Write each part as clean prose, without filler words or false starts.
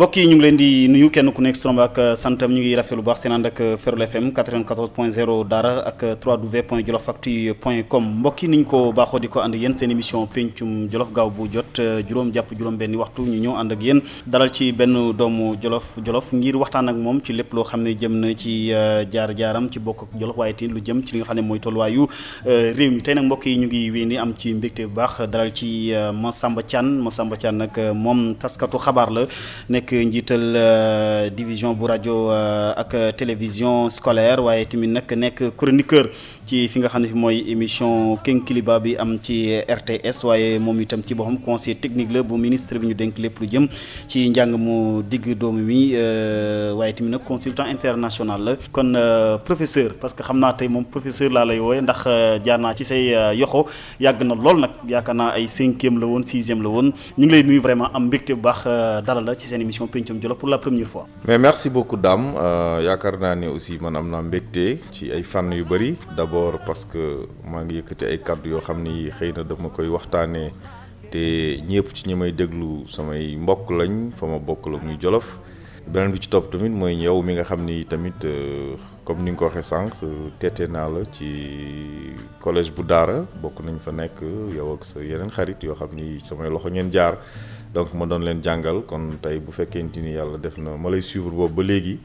mbokk yi ñu ngi leen di nuyu kenn ku nekk si ak santam ñu ngi rafetlu bu baax seen ànd ak Ferrol FM 94.0 Daara ak www.djoloffactu.com mbokk yi ni ñu ko baaxoo di ko ànd yéen seen émission Pencum Djoloff gaaw bu jot juróom jàpp juróom-benni waxtu ñu ñëw ànd ak yéen dalal ci benn doomu Djoloff ngir waxtaan ak moom ci lépp loo xam ne jëm na ci jaar-jaaram ci bokk ak Djoloff waaye tamit lu jëm ci li nga xam ne mooy tolluwaayu réew mi tey nag mbokk yi ñu ngi wéy ni am ci mbégte bu baax dalal ci Massamba Thiane nag moom taskatu xabaar la. nekk njiital division bu rajo ak télévision scolaire waaye tamit nag nekk chroniqueur ci fi nga xam ne fi mooy émission Kenkiliba bi am ci RTS waaye moom itam ci boppam conseil technique la bu ministre bi ñu dénk lépp lu jëm ci njàng mu digg doomu mi waaye tamit nag consultant international la kon professeur parce que xam naa tey moom professeur laa lay wooye ndax jaar naa ci say yoxo yàgg na lool nag yaakaar naa ay 5e la woon 6e la woon ñu ngi lay nuyu vraiment am mbégte bu baax dalal la ci seen émission Pencum Djoloff pour la première fois. mais merci beaucoup Dame yaakaar naa ne aussi man am naa mbégte ci ay fànn yu bëri d'abord parce que maa ngi yëkkati ay kàddu yoo xam ni xëy na dama koy waxtaanee te ñëpp ci ñi may déglu samay mbokk lañ fa ma bokk la muy Djoloff beneen bi ci topp tamit mooy yow mi nga xam ni tamit comme ni nga ko waxee sànq teete naa la ci collège bu Daara bokk nañ fa nekk yow ak sa yeneen xarit yoo xam ni samay loxo ngeen jaar. donc ma doon leen jàngal kon tey bu fekkente ni yàlla def na ma lay suivre boobu ba léegi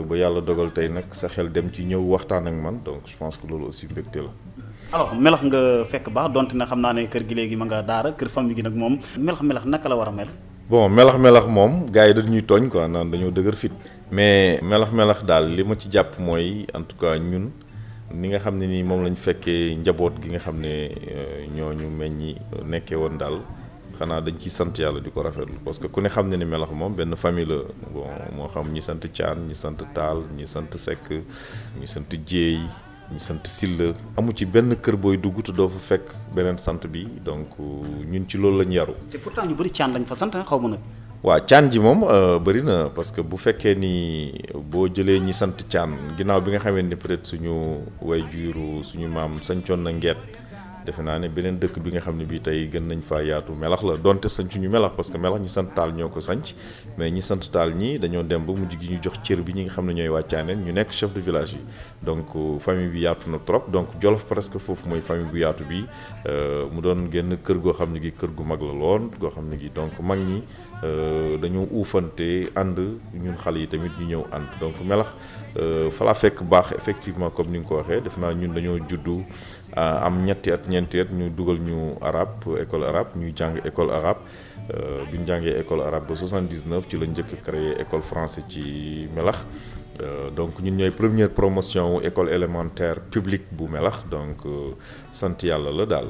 ba yàlla dogal tey nag sa xel dem ci ñëw waxtaan ak man donc je pense que loolu aussi mbégte la. alors melax nga fekk baax donte na xam naa ne kër gi léegi ma nga Daara kër famille gi nag moom melax naka la war a mel. bon melax moom gars yi dañuy tooñ quoi naan dañoo dëgër fit mais melax daal li ma ci jàpp mooy en tout cas ñun ni nga xam ne ni moom lañ fekkee njaboot gi nga xam ne ñooñu meññi nekkee woon daal. xanaa dañ ciy sant yàlla di ko rafetlu parce que ku ne xam ne ni melax moom benn famille la bon moo xam ñi sant Thiane ñi sant Taal ñi sant Seck ñi sant Dieye ñi sant Silla amu ci benn kër booy dugg te doo fa fekk beneen sant bi donc ñun ci loolu lañ yaru. te pourtant ñu bëri Thiane lañ fa sant xaw ma nag. waaw Thiane ji moom bëri na parce que bu fekkee ni boo jëlee ñi sant Thiane ginnaaw bi nga xamee ni peut-être suñu waajuru suñu maam sañcoon na Ngeet. defe naa ne beneen dëkk bi nga xam ne bii tey gën nañ faa yaatu melax la donte sanc ñu melax parce que melax ñi sant Taal ñoo ko sanc mais ñi sant Taal ñi dañoo dem ba mujj gi ñu jox cër bi ñi nga xam ne ñooy wàccaaneen ñu nekk chef de village yi donc famille bi yaatu na trop donc Djoloff presque foofu mooy famille bu yaatu bi mu doon génn kër goo xam ne gi kër gu mag la loon goo xam ne gi donc mag ñi dañoo uufante ànd ñun xale yi tamit ñu ñëw ànd donc melax fa la fekk baax effectivement comme ni nga ko waxee def naa ñun dañoo juddu am ñeenti at ñu dugal ñu école arabe ñuy jàng école arabe bi ñu jàngee école arabe ba 79 ci la njëkk créé école français ci melax donc ñun ñooy première promotion école élémentaire publique bu melax donc sant yàlla la daal.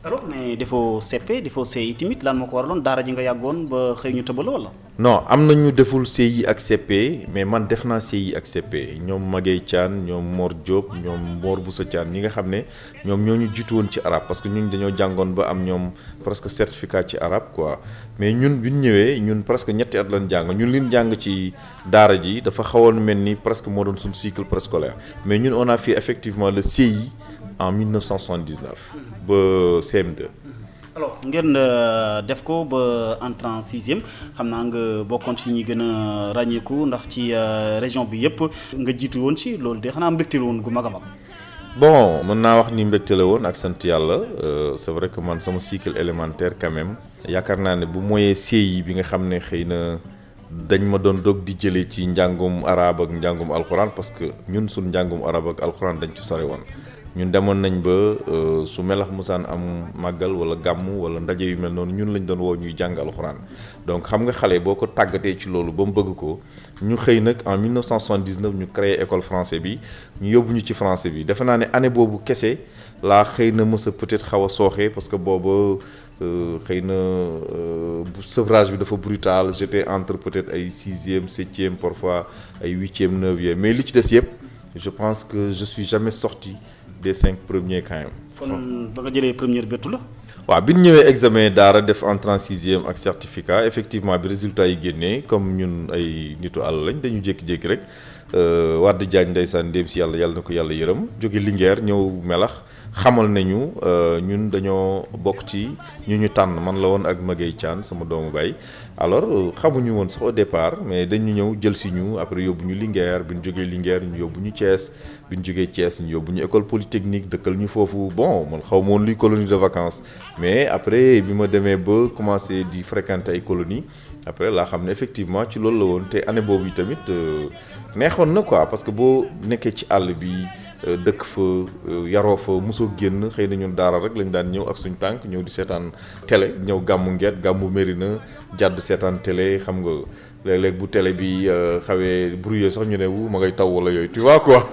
alors mais defoo CP defoo CI tamit lan moo ko waraloon daara ji nga yàggoon ba xëy ñu tëbal wala. non am na ñu deful CI ak CP mais man def naa CI ak CP ñoom Maguette Thiane ñoom Mor Diop ñoom Mor Boussa Thiane ñi nga xam ne ñoom ñoo ñu jiitu woon ci arabe parce que ñun dañoo jàngoon ba am ñoom presque certificat ci arabe quoi mais ñun bi ñu ñëwee ñun presque ñetti at lañ jàng ñun liñ jàng ci daara ji dafa xawoon mel ni presque moo doon suñu cycle préscolaire mais ñun on a fait effectivement le CI en 1979 ba CM2. alors ngeen def ko ba entrée en 6e xam naa nga bokkoon ci ñi gën a ràññeeku ndax ci région bi yëpp nga jiitu woon ci loolu de xanaa mbégte la woon gu mag a mag. bon mën naa wax ni mbégte la woon ak sant yàlla c'est vrai que man sama cycle élémentaire quand même yaakaar naa ne bu mooyee CI bi nga xam ne xëy na dañ ma doon dog di jëlee ci njàngum arabe ak njàngum alxuraan parce que ñun suñ njàngum arabe ak alxuraan dañ ci sore woon. ñun demoon nañ ba su melax musaan am màggal wala gàmm wala ndaje yu mel noonu ñun lañ doon woo ñuy jàng alxuraan donc xam nga xale boo ko tàggatee ci loolu ba mu bëgg ko ñu xëy nag en 1979 ñu créé école français bi ñu yóbbu ñu ci français bi defe naa ne année boobu kese laa xëy na mës a peut-être xaw a sooxee parce que booba xëy na sevrage bi dafa brutal j'étais entre peut-être ay 6e 7e parfois ay 8e 9e mais li ci des yëpp je pense que je suis jamais sorti des 5 premiers quand même. kon ba nga jëlee première bettu la. waaw bi ñu ñëwee examen daara def entrée en 6e ak certificat effectivement bi résultat yi génnee comme ñun ay nitu àll lañ dañu jékki-jékki rek Wade Diagne ndeysaan ndéem si yàlla na ko yàlla yërëm jóge Linguère ñëw melax xamal nañu ñun dañoo bokk ci ñu tànn man la woon ak Maguette Thiane sama doomu baay alors xamuñu woon sax au départ mais dañu ñëw jël si ñu après yóbbu ñu Linguère bi ñu jógee Linguère ñu yóbbu ñu Thiès bi ñu jógee Thiès ñu yóbbu ñu école polytechnique dëkkal ñu foofu bon man xaw ma woon luy colonie de vacances mais après bi ma demee ba commencé di fréquenter ay colonies après laa xam ne effectivement ci loolu la woon te année boobu tamit neexoon na quoi parce que boo nekkee ci àll bi dëkk fa yaroo fa mosoo génn xëy na ñun daara rek lañ daan ñëw ak suñ tànk ñëw di seetaan télé ñëw gàmmu Ngeet gàmmu Mérina jàdd seetaan télé xam nga léeg-léeg bu télé bi xawee brouillé sax ñu ne wu ma ngay taw wala yooyu tu vois quoi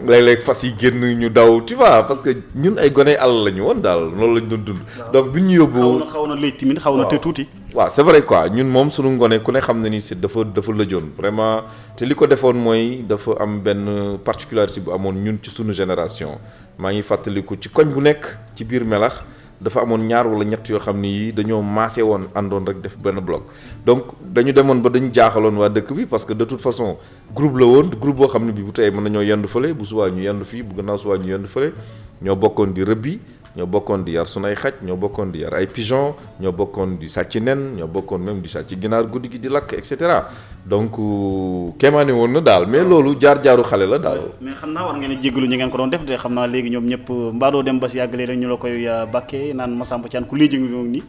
léeg-léeg fas yi génn ñu daw tu vois parce que ñun ay gone àll la ñu woon daal loolu lañ doon dund. donc bi ñu yóbbu xaw na léegi tamit xaw na te tuuti. waaw c'est vrai quoi ñun moom sunu ngone ku ne xam na ni c'est dafa lëjoon vraiment te li ko defoon mooy dafa am benn particularité bu amoon ñun ci sunu génération maa ngi fàttaliku ci koñ bu nekk ci biir melax dafa amoon ñaar wala ñett yoo xam ni yii dañoo maase woon àndoon rek def benn bloc donc dañu demoon ba dañu jaaxaloon waa dëkk bi parce que de toute façon groupe la woon groupe boo xam ne bi bu tey mën nañoo yendu fële bu subaa ñu yendu fii bu gannaaw subaa ñu yendu fële ñoo bokkoon di rëbbi ñoo bokkoon di yar sunu ay xaj ñoo bokkoon di yar ay pigeon ñoo bokkoon di sàcc nen ñoo bokkoon même di sàcc ginaar guddi gi di lakk et cetera donc kéemaane woon na daal mais loolu jaar-jaaru xale la daal. mais xam naa war ngeen a jéggalu ñi ngeen ko doon def de xam naa léegi ñoom ñëpp mbaadoo dem ba si yàggalee rek ñu la koy bàkkee naan Massamba Thiane ku léegi ngi nii.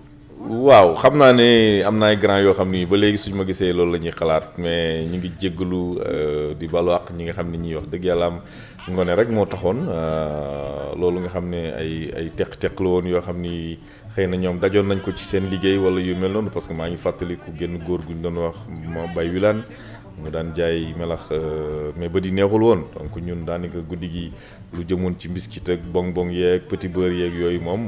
waaw xam naa ne am na ay grand yoo xam ni ba léegi suñu ma gisee loolu la ñuy xalaat mais ñu ngi jéggalu di balu àq ñi nga xam ne ñuy wax dëgg yàlla am ngone rek moo taxoon loolu nga xam ne ay teq-teq la woon yoo xam ni xëy na ñoom dajoon nañ ko ci seen liggéey wala yu mel noonu parce que maa ngi fàttaliku génn góor gu ñu doon wax ma bay wilaan mu daan jaay melax mais ba di neexul woon donc ñun daanaka guddi gi lu jëmoon ci biscuit ak bonbon yeeg petit beurre yeeg yooyu moom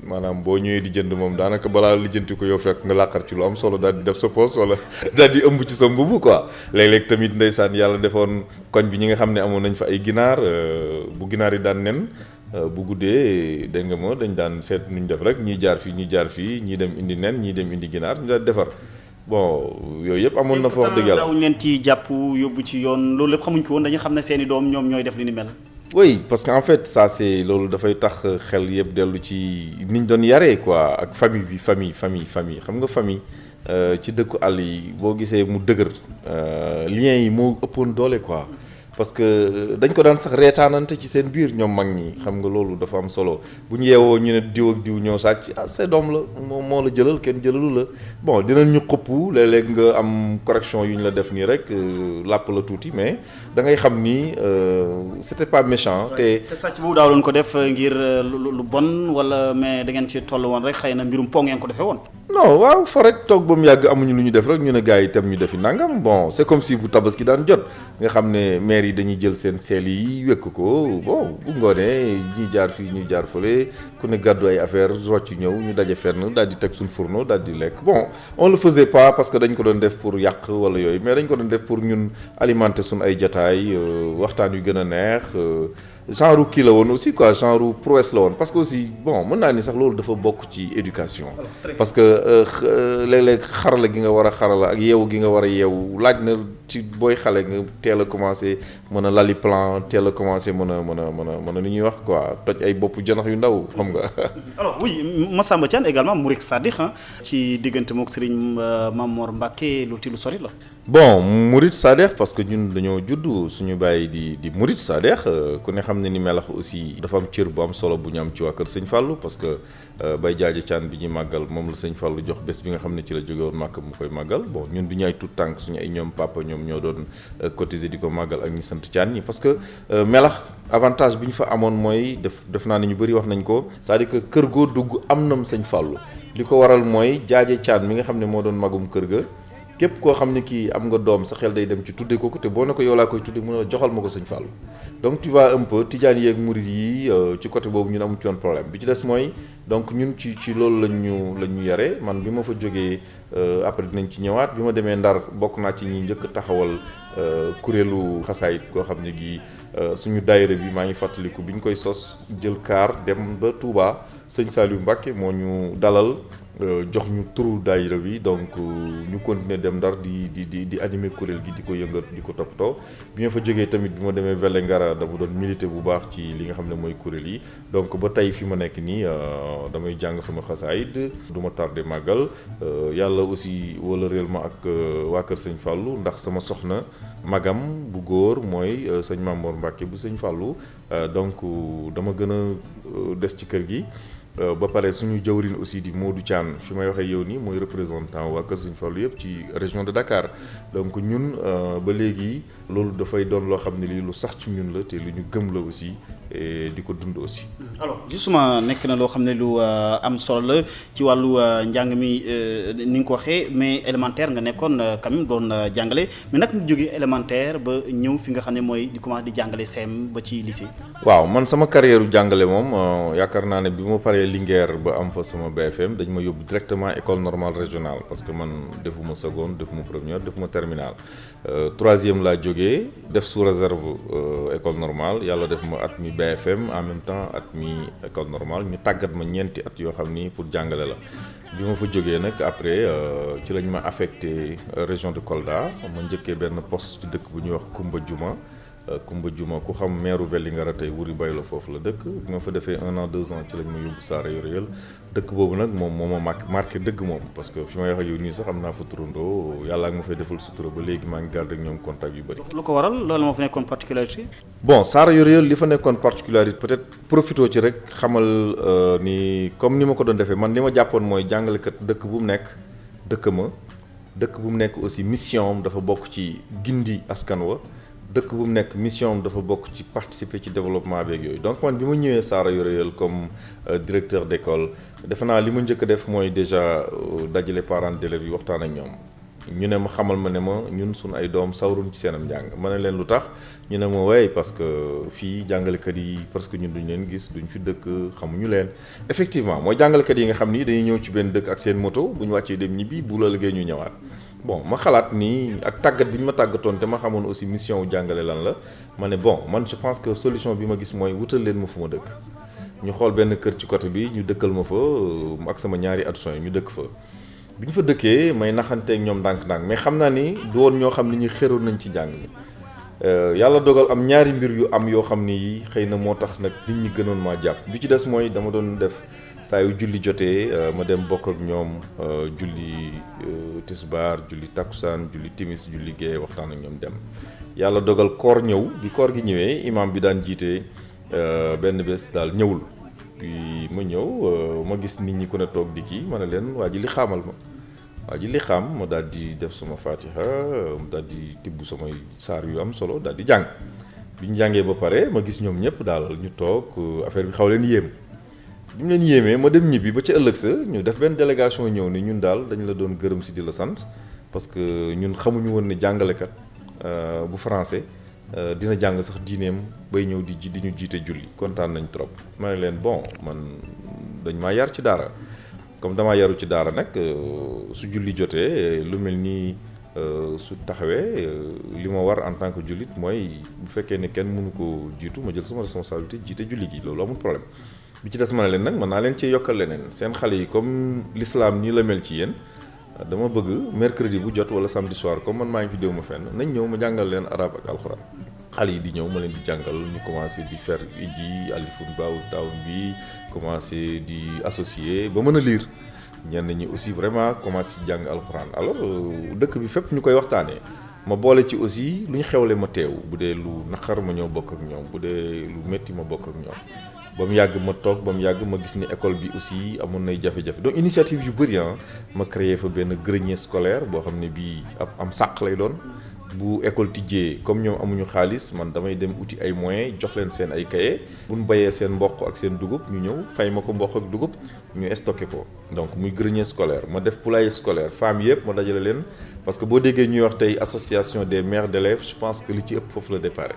maanaam boo ñëwee di jënd moom daanaka balaa lijjanti ko yow fekk nga làqar ci lu am solo daal di def sa poos wala daal di ëmb ci sa mbubu quoi léeg-léeg tamit ndeysaan yàlla defoon koñ bi ñi nga xam ne amoon nañ fa ay ginaar bu ginaar yi daan nen bu guddee dégg nga moo dañ daan seet nuñ def rek ñii jaar fii ñii dem indi nen ñii dem indi ginaar ñu daal defar bon yooyu yëpp amoon na fa wax dëgg yàlla daawuñ leen ci jàpp yóbbu ci yoon loolu lépp xamuñ ko woon dañu xam ne seeni doom ñoom ñooy def li ni mel. oui parce que en fait ça c'est loolu dafay tax xel yëpp dellu ci niñ doon yaree quoi ak famille bi famille xam nga famille ci dëkku àll yi boo gisee mu dëgër liens yi moo ëppoon doole quoi parce que dañ ko daan sax reetaanante ci seen biir ñoom mag ñi xam nga loolu dafa am solo bu ñu yeewoo ñu ne diw ak diw ñoo sàcc sa doom la moo la jëlal kenn jëlalu la bon dinañ ñu xëpp léeg-léeg nga am correction yu ñu la def nii rek làpp la tuuti mais da ngay xam ni c'était pas méchant te sàcc boobu daawloon ko def ngir lu bon wala mais da ngeen ci toll woon rek xëy na mbirum po ngeen ko defee woon. non waaw fa rek toog ba mu yàgg amuñu lu ñu def rek ñu ne gars yi itam ñu defi nangam bon c'est comme si bu tabaski daan jot nga xam ne maire yi dañuy jël seen seel yi wekk ko bon bu ngoonee ñi jaar fii ñi jaar fële ku ne gàddu ay affaire rocc ñëw ñu daje fenn daal di teg suñ fourneau daal di lekk bon on le faisait pas parce que dañ ko doon def pour yàq wala yooyu mais dañ ko doon def pour ñun alimenter suñ ay jotaay waxtaan yu gën a neex genre kii la woon aussi quoi genre prouesse la woon parce que aussi bon mën naa ni sax loolu dafa bokk ci éducation parce que léeg-léeg xarala gi nga war a xarala ak yeewu gi nga war a yeewu laaj na ci booy xale nga teel a commencé mën a lali plan teel a commencé mën a ni ñuy wax quoi toj ay bopp janax yu ndaw xam nga. alors oui Massamba Thiane également Mourid Sadikh ci diggante mook Serigne Mamor Mbacké lu ti lu sori la. bon Mourid Sadikh parce que ñun dañoo judd suñu bàyyi di Mourid Sadikh ku ne xam ne ni melax aussi dafa am cër bu am solo bu ñu am ci waa kër Sëñ Fallou parce que Baye Jaaja Thiane bi ñuy màggal moom la Sëñ Fallou jox bés bi nga xam ne ci la jóge woon màkk mu koy màggal bon ñun bi ñu ay tout tànk suñu ay ñoom papa ñoom ñoo doon cotiser di ko màggal ak ñi sant Thiane ñi parce que melax avantage bi ñu fa amoon mooy def naa ne ñu bëri wax nañ ko c'est-à-dire que kër goo dugg am nam Sëñ Fallou li ko waral mooy Jaaja Thiane mi nga xam ne moo doon magum kër ga képp koo xam ne kii am nga doom sa xel day dem ci tudde ko te boo ne ko yow laa koy tudde mu ne la joxal ma ko Sëñ Fallou donc tu vois un peu tijaan yeeg murid yi ci côté boobu ñun amu ci woon problème bi ci des mooy donc ñun ci loolu lañ ñu yare man bi ma fa jógee après dinañ ci ñëwaat bi ma demee Ndar bokk naa ci ñi njëkk taxawal kuréelu xasaayit koo xam ne gi suñu daayira bi maa ngi fàttaliku bi ñu koy sos jël kaar dem ba Touba Sëñ Saliou Mbacké moo ñu dalal jox ñu turu daayira bi donc ñu continuer dem Ndar di animer kuréel gi di ko yëngat di ko toppatoo bi ma fa jógee tamit bi ma demee Vélingara dama doon militer bu baax ci li nga xam ne mooy kuréel yi donc ba tey fi ma nekk nii damay jàng sama xasaayid du ma tardé màggal yàlla aussi wala réel ma ak waa kër sëñ Fallou ndax sama soxna magam bu góor mooy sëñ Mamour Mbacke bu sëñ Fallou donc dama gën a des ci kër gi ba pare suñu jawrin aussi di Modou Thiane fi may waxee yow nii mooy représentant waa Kër Sëñ Fallou yëpp ci région de Dakar donc ñun ba léegi loolu dafay doon loo xam ne lii lu sax ci ñun la te lu ñu gëm la aussi et di ko dund aussi. alors justement nekk na loo xam ne lu am solo la ci wàllu njàng mi ni nga ko waxee mais élémentaire nga nekkoon quand même doon jàngale mais nag mu jógee élémentaire ba ñëw fi nga xam ne mooy di commencé di jàngale CM ba ci lycée. waaw man sama carrière jàngale moom yaakaar naa ne bi ma paree Linguère ba am fa sama BFM dañ ma yóbbu directement école normale régionale parce que man defuma seconde defuma première defuma terminale troisième laa jógee def sous réserve école normale yàlla def ma at mi BFM en même temps at mi école normale ñu tàggat ma ñeenti at yoo xam ni pour jàngale la bi ma fa jógee nag après ci lañ ma affecté région de Kolda ma njëkkee benn poste ci dëkk bu ñuy wax Kumba Juma ku xam meeru Vélingara tey wuri bay la foofu la dëkk bi ma fa defee 1 an 2 ans ci lañ ma yóbbu Saara Yoréyal dëkk boobu nag moom moo ma marqué dëgg moom parce que fi may wax ak yow nii sax am naa fa turandoo yàlla ak ma fay defal sutura ba léegi maa ngi garde ak ñoom contact yu bëri. lu ko waral loolu moo fa nekkoon particularité. bon Saara Yoréyal li fa nekkoon particularité peut-être profité ci rek xamal ni comme ni ma ko doon defee man li ma jàppoon mooy jàngalekat dëkk bu mu nekk dëkk bu mu nekk aussi mission am dafa bokk ci gindi askan wa. dëkk bu mu nekk mission dafa bokk ci participer ci développement beeg yooyu donc man bi ma ñëwee Saara Yoréyal comme directeur d'école defe naa li ma njëkk a def mooy déjà dajale parents d'élèves yi waxtaan ak ñoom ñu ne ma xamal ma ne ma ñun suñu ay doom sawaruñ ci seenam njàng ma ne leen lu tax ñu ne ma way parce que fii jàngalekat yi parce que ñun duñ leen gis duñ fi dëkk xamuñu leen effectivement mooy jàngalekat yi nga xam ni dañuy ñëw ci benn dëkk ak seen moto bu ñu wàccee dem ñibbi bu la liggéey ñu ñëwaat bon ma xalaat ni ak tàggat bi ñu ma tàggatoon te ma xamoon aussi mission wu jàngale lan la ma ne bon man je pense que solution bi ma gis mooy wutal leen ma fu ma dëkk ñu xool benn kër ci côté bi ñu dëkkal ma fa ak sama ñaari adjoint yi ñu dëkk fa bi ñu fa dëkkee may naxanteeg ñoom ndànk-ndànk mais xam naa ni du woon ñoo xam ni ñu xéroon nañ ci njàng mi yàlla dogal am ñaari mbir yu am yoo xam ni xëy na moo tax nag nit ñi gënoon maa jàpp bi ci des mooy dama doon def saa yu julli jotee ma dem bokk ak ñoom julli tisbaar julli takkusaan julli timis julli gée waxtaan ak ñoom dem yàlla dogal koor ñëw bi koor gi ñëwee imam bi daan jiite benn bés daal ñëwul puis ma ñëw ma gis nit ñi ku ne toog di kii ma ne leen waa ji li xaamal ma waa ji li xam ma daal di def sama fatiha daal di tibb samay saar yu am solo daal di jàng bi ñu jàngee ba pare ma gis ñoom ñëpp daal ñu toog affaire bi xaw leen yéem bi mu leen yéemee ma dem ñibbi ba ca ëllëg sa ñu def benn délégation ñëw ni ñun daal dañ la doon gërëm si di la sant parce que ñun xamuñu woon ne jàngalekat bu français dina jàng sax diineem bay ñëw di ñu jiite julli kontaan nañ trop ma ne leen bon man dañ maa yar ci daara comme damaa yaru ci daara nag su julli jotee lu mel nii su taxawee li ma war en tant que jullit mooy bu fekkee ne kenn mënu ko jiitu ma jël sama responsabilité jiite julli gi loolu amul problème bi ci des ma ne leen nag mën naa leen cee yokkal leneen seen xale yi comme l'islam nii la mel ci yéen dama bëgg mercredi bu jot wala samedi soir comme man maa ngi fi déw ma fenn nañ ñëw ma jàngal leen arabe ak alxuraan xale yi di ñëw ma leen di jàngal ñu commencé di faire iji alifun baawun taawun bi commencé di associer ba mën a lire ñenn ñi aussi vraiment commencé jàng alxuraan alors dëkk bi fépp ñu koy waxtaanee ma boole ci aussi lu ñu xewle ma teew bu dee lu naqar ma ñëw bokk ak ñoom bu dee lu métti ma bokk ak ñoom ba mu yàgg ma toog ba mu yàgg ma gis ni école bi aussi amoon nay jafe-jafe donc initiative yu bëri ma créé fa benn grenier scolaire boo xam ne bii am sàq lay doon bu école tijjee comme ñoom amuñu xaalis man damay dem uti ay moyens jox leen seen ay cahier bu ñu bayee seen mboq ak seen dugub ñu ñëw fay ma ko mboq ak dugub ñu stocké ko donc muy grenier scolaire ma def poulailler scolaire femmes yëpp ma dajale leen parce que boo déggee ñuy wax tey association des mères d'élèves je pense que li ci ëpp foofu la départ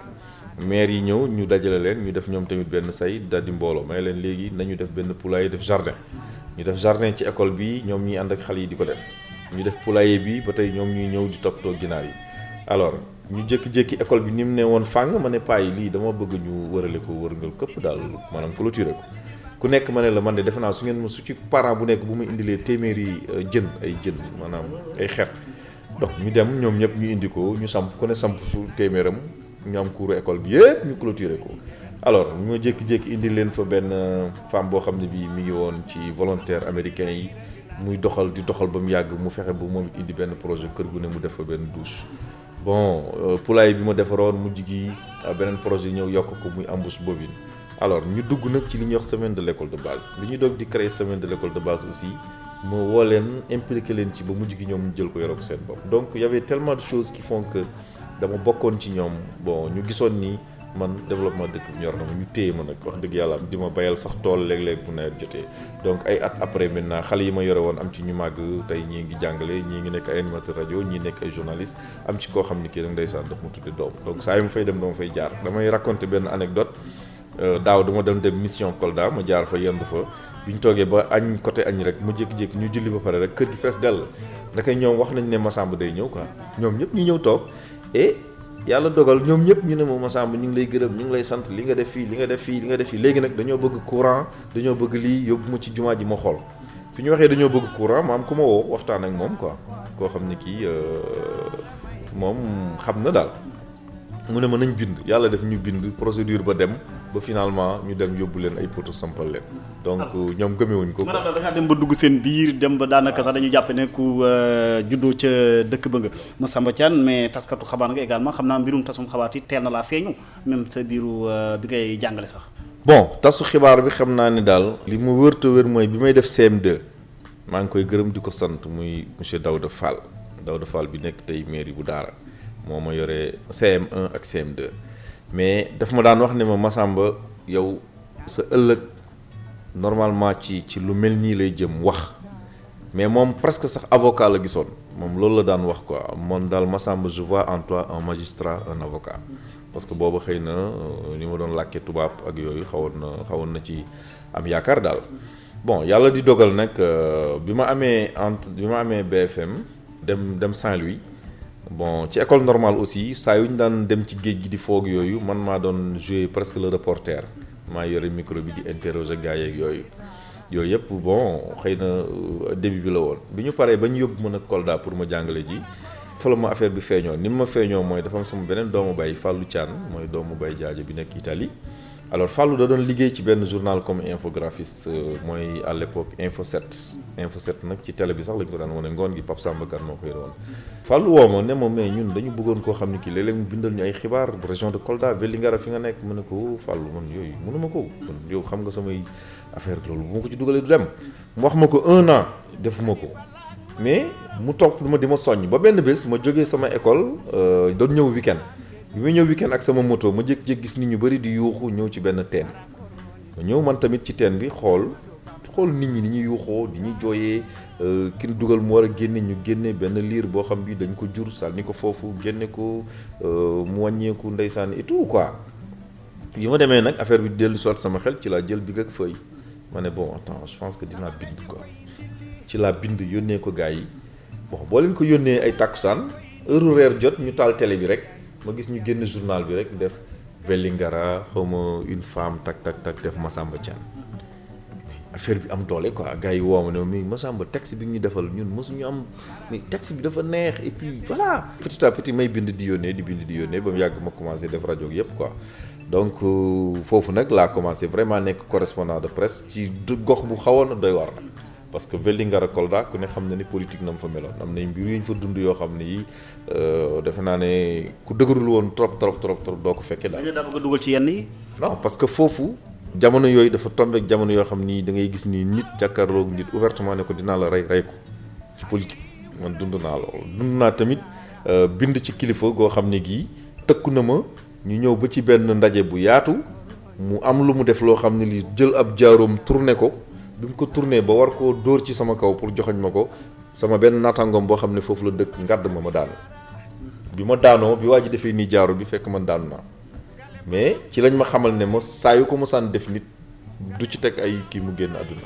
maire yi ñëw ñu dajale leen ñu def ñoom tamit benn say daal di mbooloo may leen léegi nañu def benn poulailler def jardin ñu def jardin ci école bi ñoom ñuy ànd ak xale yi di ko def ñu def poulailler bi ba tey ñoom ñuy ñëw di toppatoo ginaar yi alors ñu jékki-jékki école bi ni mu ne woon fàng ma ne paa yi lii dama bëgg ñu wërale ko wërngal këpp daal maanaam clôturer ko ku nekk ma ne la man de defe naa su ngeen su ci parent bu nekk bu mu indilee téeméeri jën ay jën maanaam ay xeet donc ñu dem ñoom ñëpp ñu indi ko ñu samp ku ne samp su téeméeram ñu am cours école bi yëpp ñu clôturer ko alors ñu ma jékki-jékki indi leen fa benn femme boo xam ne bii mi ngi woon ci volontaire américain yi muy doxal di doxal ba mu yàgg mu fexe ba moom indi benn projet kër gu ne mu def fa benn douche bon poulailler bi ma defaroon mujj gi beneen projet ñëw yokk ko muy embouche bovine alors ñu dugg nag ci li ñuy wax semaine de l'école de base bi ñu doog di créer semaine de l'école de base aussi ma woo leen impliqué leen ci ba mujj gi ñoom ñu jël ko yoroo ko seen bopp donc y avait tellement de choses qui font que dama bokkoon ci ñoom bon ñu gisoon ni man développement dëkk bi ñor na ma ñu téye ma nag wax dëgg yàlla di ma bayal sax tool léeg-léeg bu nawet jotee donc ay at après maintenant xale yi ma yore woon am ci ñu màgg tey ñii ngi jàngale ñii ngi nekk ay animateur rajo ñii nekk ay journaliste am ci koo xam ni kii nag ndeysaan daf ma tudde doom donc saa yu ma fay dem dama fay jaar damay raconter benn anecdote daaw dama dem mission Kolda ma jaar fa yendu fa bi ñu toogee ba añ côté añ rek mu jékki-jékki ñu julli ba pare rek kër gi fees dell ndaka ñoom wax nañ ne Massamba day ñëw quoi ñoom ñëpp ñu ñëw toog et yàlla dogal ñoom ñëpp ñu ne ma Massamba ñu ngi lay gërëm ñu ngi lay sant li nga def fii li nga def fii li nga def fii léegi nag dañoo bëgg courant dañoo bëgg lii yóbbu ma ci jumaa ji ma xool fi ñu waxee dañoo bëgg courant ma am ku ma woo waxtaan ak moom quoi koo xam ne kii moom xam na daal mu ne ma nañ bind yàlla def ñu bind procédure ba dem ba finalement ñu dem yóbbu leen ay poto sampal leen donc ñoom gëmewuñ ko. maanaam da ngaa dem ba dugg seen biir dem ba daanaka sax dañu jàpp ne ku juddoo ca dëkk ba nga Massamba Thiane mais taskatu xabaar nga également xam naa mbirum tasum xabaar yi teel na laa feeñu même sa biiru bi ngay jàngale sax. bon tasu xibaar bi xam naa ni daal li mu wër te wër mooy bi may def CM2 maa ngi koy gërëm di ko sant muy monsieur Daouda Fall bi nekk tey mairie bu Daara moo ma yore CM1 ak CM2 mais daf ma daan wax ne ma Massamba yow sa ëllëg normalement ci lu mel nii lay jëm wax mais moom presque sax avocat la gisoon moom loolu la daan wax quoi man daal Massamba je vois en toi un magistrat un avocat parce que booba xëy na ni ma doon làkkee tubaab ak yooyu xawoon na ci am yaakaar daal bon yàlla di dogal nag bi ma amee BFM dem Saint-Louis bon ci école normale aussi saa yu ñu daan dem ci géej gi di foog yooyu man maa doon jouer presque le reporter maa yore micro bi di interroger gars yeeg yooyu yëpp bon xëy na début bi la woon bi ñu paree ba ñu yóbbu ma nag Kolda pour ma jàngale ji fa la ma affaire bi feeñoo ni ma feeñoo mooy dafa am sama beneen doomu bay Fallou Thiane mooy doomu bay jaajo bi nekk Italie alors Fallou da doon liggéey ci benn journal comme infographiste mooy à l'époque Info 7 nag ci télé bi sax lañ ko daan wane ngoon gi Pape Samba Kane moo koy doon Fallou woo ma ne ma mais ñun dañu bëggoon koo xam ne kii léeg-léeg mu bindal ñu ay xibaar région de Kolda Vélingara fi nga nekk mu ne ko Fallou man yooyu mënuma ko man yow xam nga samay affaire loolu bu ma ko ci dugalee du dem mu wax ma ko 1 an defuma ko mais mu topp ma di ma soññ ba benn bés ma jógee sama école doon ñëw week-end bi ma ñëw week-end ak sama moto ma jékki-jékki gis nit ñu bëri di yuuxu ñëw ci benn teen ma ñëw man tamit ci teen bi xool nit ñi ni ñuy yuuxoo di ñuy jooyee kin dugal mu war a génne ñu génne benn liir boo xam bi dañ ko jur sànni ko foofu génne ko mu wàññeeku ndeysaan et tout quoi bi ma demee nag affaire bi dellu soit sama xel ci laa jël big ak feuille ma ne bon attends je pense que dinaa bind quoi ci laa bind yónnee ko gars yi bon boo leen ko yónnee ay takkusaan heure reer jot ñu taal télé bi rek ma gis ñu génn journal bi rek def Vélingara xawma une femme tak def Massamba Thiane affaire bi am doole quoi gars yi woo ma ne mais Massamba texte bi ñu defal ñun mosuñu am mais texte bi dafa neex et puis voilà petit à petit may bind di yónnee ba mu yàgg ma commencé def rajo yëpp quoi donc foofu nag laa commencé vraiment nekk correspondant de presse ci gox bu xawoon a doy war nag parce que Vélingara Kolda ku ne xam na ni politique na mu fa meloon am na mbir yu ñu fa dund yoo xam ne yi defe naa ne ku dëgërul woon trop doo ko fekkee daal. daa bëgg a dugal ci yenn yi. non parce que foofu jamono yooyu dafa tombé ak jamono yoo xam ni da ngay gis ni nit jàkkaarloog nit ouvertement ne ko dinaa la rey ko ci politique man dund naa loolu. dund naa tamit bind ci kilifa goo xam ne gii tëkku na ma ñu ñëw ba ci benn ndaje bu yaatu mu am lu mu def loo xam ne lii jël ab jaaroom tourné ko. bi mu ko tourné ba war koo dóor ci sama kaw pour joxoñ ma ko sama benn naataangoom boo xam ne foofu la dëkk ngàdd ma daanu bi ma daanoo bi waa ji defee nii jaaru bi fekk man daanu naa mais ci lañ ma xamal ne ma saa yu ko mosaan def nit du ci teg ay kii mu génn àdduna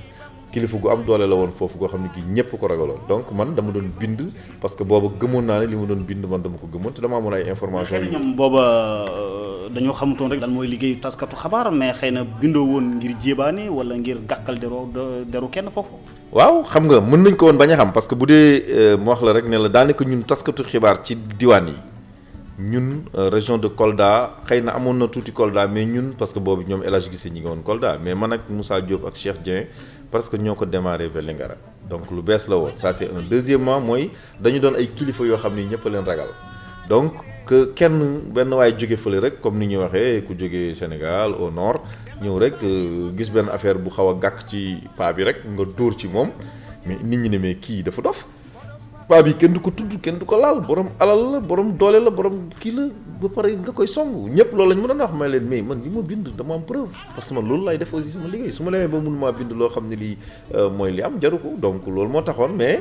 kilifa gu am doole la woon foofu goo xam ne kii ñëpp ko ragaloon donc man dama doon bind parce que booba gëmoon naa ne li ma doon bind man dama ko gëmoon te dama amoon ay information xëy na ñoom booba dañoo xamutoon rek lan mooy liggéeyu taskatu xabaar mais xëy na bindoo woon ngir jébaane wala ngir gàkkal deru kenn foofu. waaw xam nga mën nañ ko woon bañ a xam parce que bu dee mu wax la rek ne la daanaka ñun taskatu xibaar ci diwaan yi ñun région de Kolda xëy na amoon na tuuti Kolda mais ñun parce que boobu ñoom El Hadj Gissé ñi ngi woon Kolda mais man ak Moussa Diop ak Cheikh Dieng parce que ñoo ko démarré Vélingara donc lu bees la woon ça c'est un deuxièmement mooy dañu doon ay kilifa yoo xam ni ñëpp a leen ragal donc que kenn benn waay jóge fële rek comme ni ñuy waxee ku jóge Sénégal au nord ñëw rek gis benn affaire bu xaw a gàkk ci paa bi rek nga dóor ci moom mais nit ñi ne mais kii dafa dof paa bi kenn du ko tudd kenn du ko laal borom alal la borom doole la borom kii la ba pare nga koy song ñëpp loolu lañ mën a wax may leen mais man li ma bind dama am preuve parce que man loolu laay def aussi sama liggéey su ma demee ba mënumaa bind loo xam ne lii mooy li am jaru ko donc loolu moo taxoon mais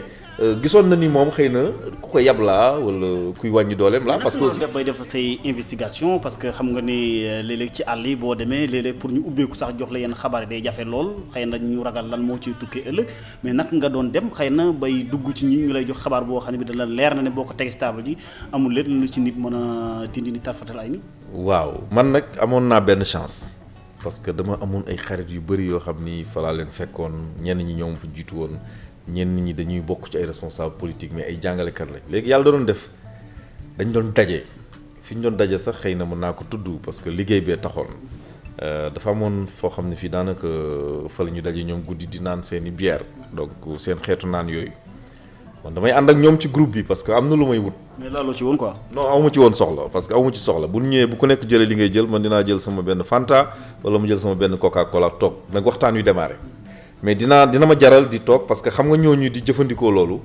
gisoon na ni moom xëy na ku ko yab laa wala kuy wàññi dooleem laa parce que aussi bay def say investigation parce que xam nga ni léeg-léeg ci àll yi boo demee léeg-léeg pour ñu ubbeeku sax jox la yenn xabaar yi day jafe lool xëy na ñu ragal lan moo ciy tukkee ëllëg mais naka nga doon dem xëy na bay dugg ci ñi ñu lay jox xabaar boo xam ne bi dala leer na ne boo ko tege ci table ji amul leen lu ci nit mën a dindi ni tarfatal ay ni waaw man nag amoon naa benn chance parce que dama amoon ay xarit yu bëri yoo xam ni fa laa leen fekkoon ñenn ñi ñoom fa jiitu woon ñenn ñi dañuy bokk ci ay responsable politique mais ay jàngalekat lañ léegi yàlla da doon def dañ doon daje fi ñu doon daje sax xëy na mën naa ko tudd parce que liggéey bee taxoon dafa amoon foo xam ne fii daanaka fa la ñu daje ñoom guddi di naan seen i bière donc seen xeetu naan yooyu man damay ànd ak ñoom ci groupe bi parce que am na lu may wut. mais laaloo ci woon quoi. non awma ci woon soxla parce que awma ci soxla bu ñëwee bu ku nekk jëlee li ngay jël man dinaa jël sama benn Fanta wala mu jël sama benn Coca Cola toog nag waxtaan wi démarré mais dina ma jaral di toog parce que xam nga ñooñu di jëfandikoo loolu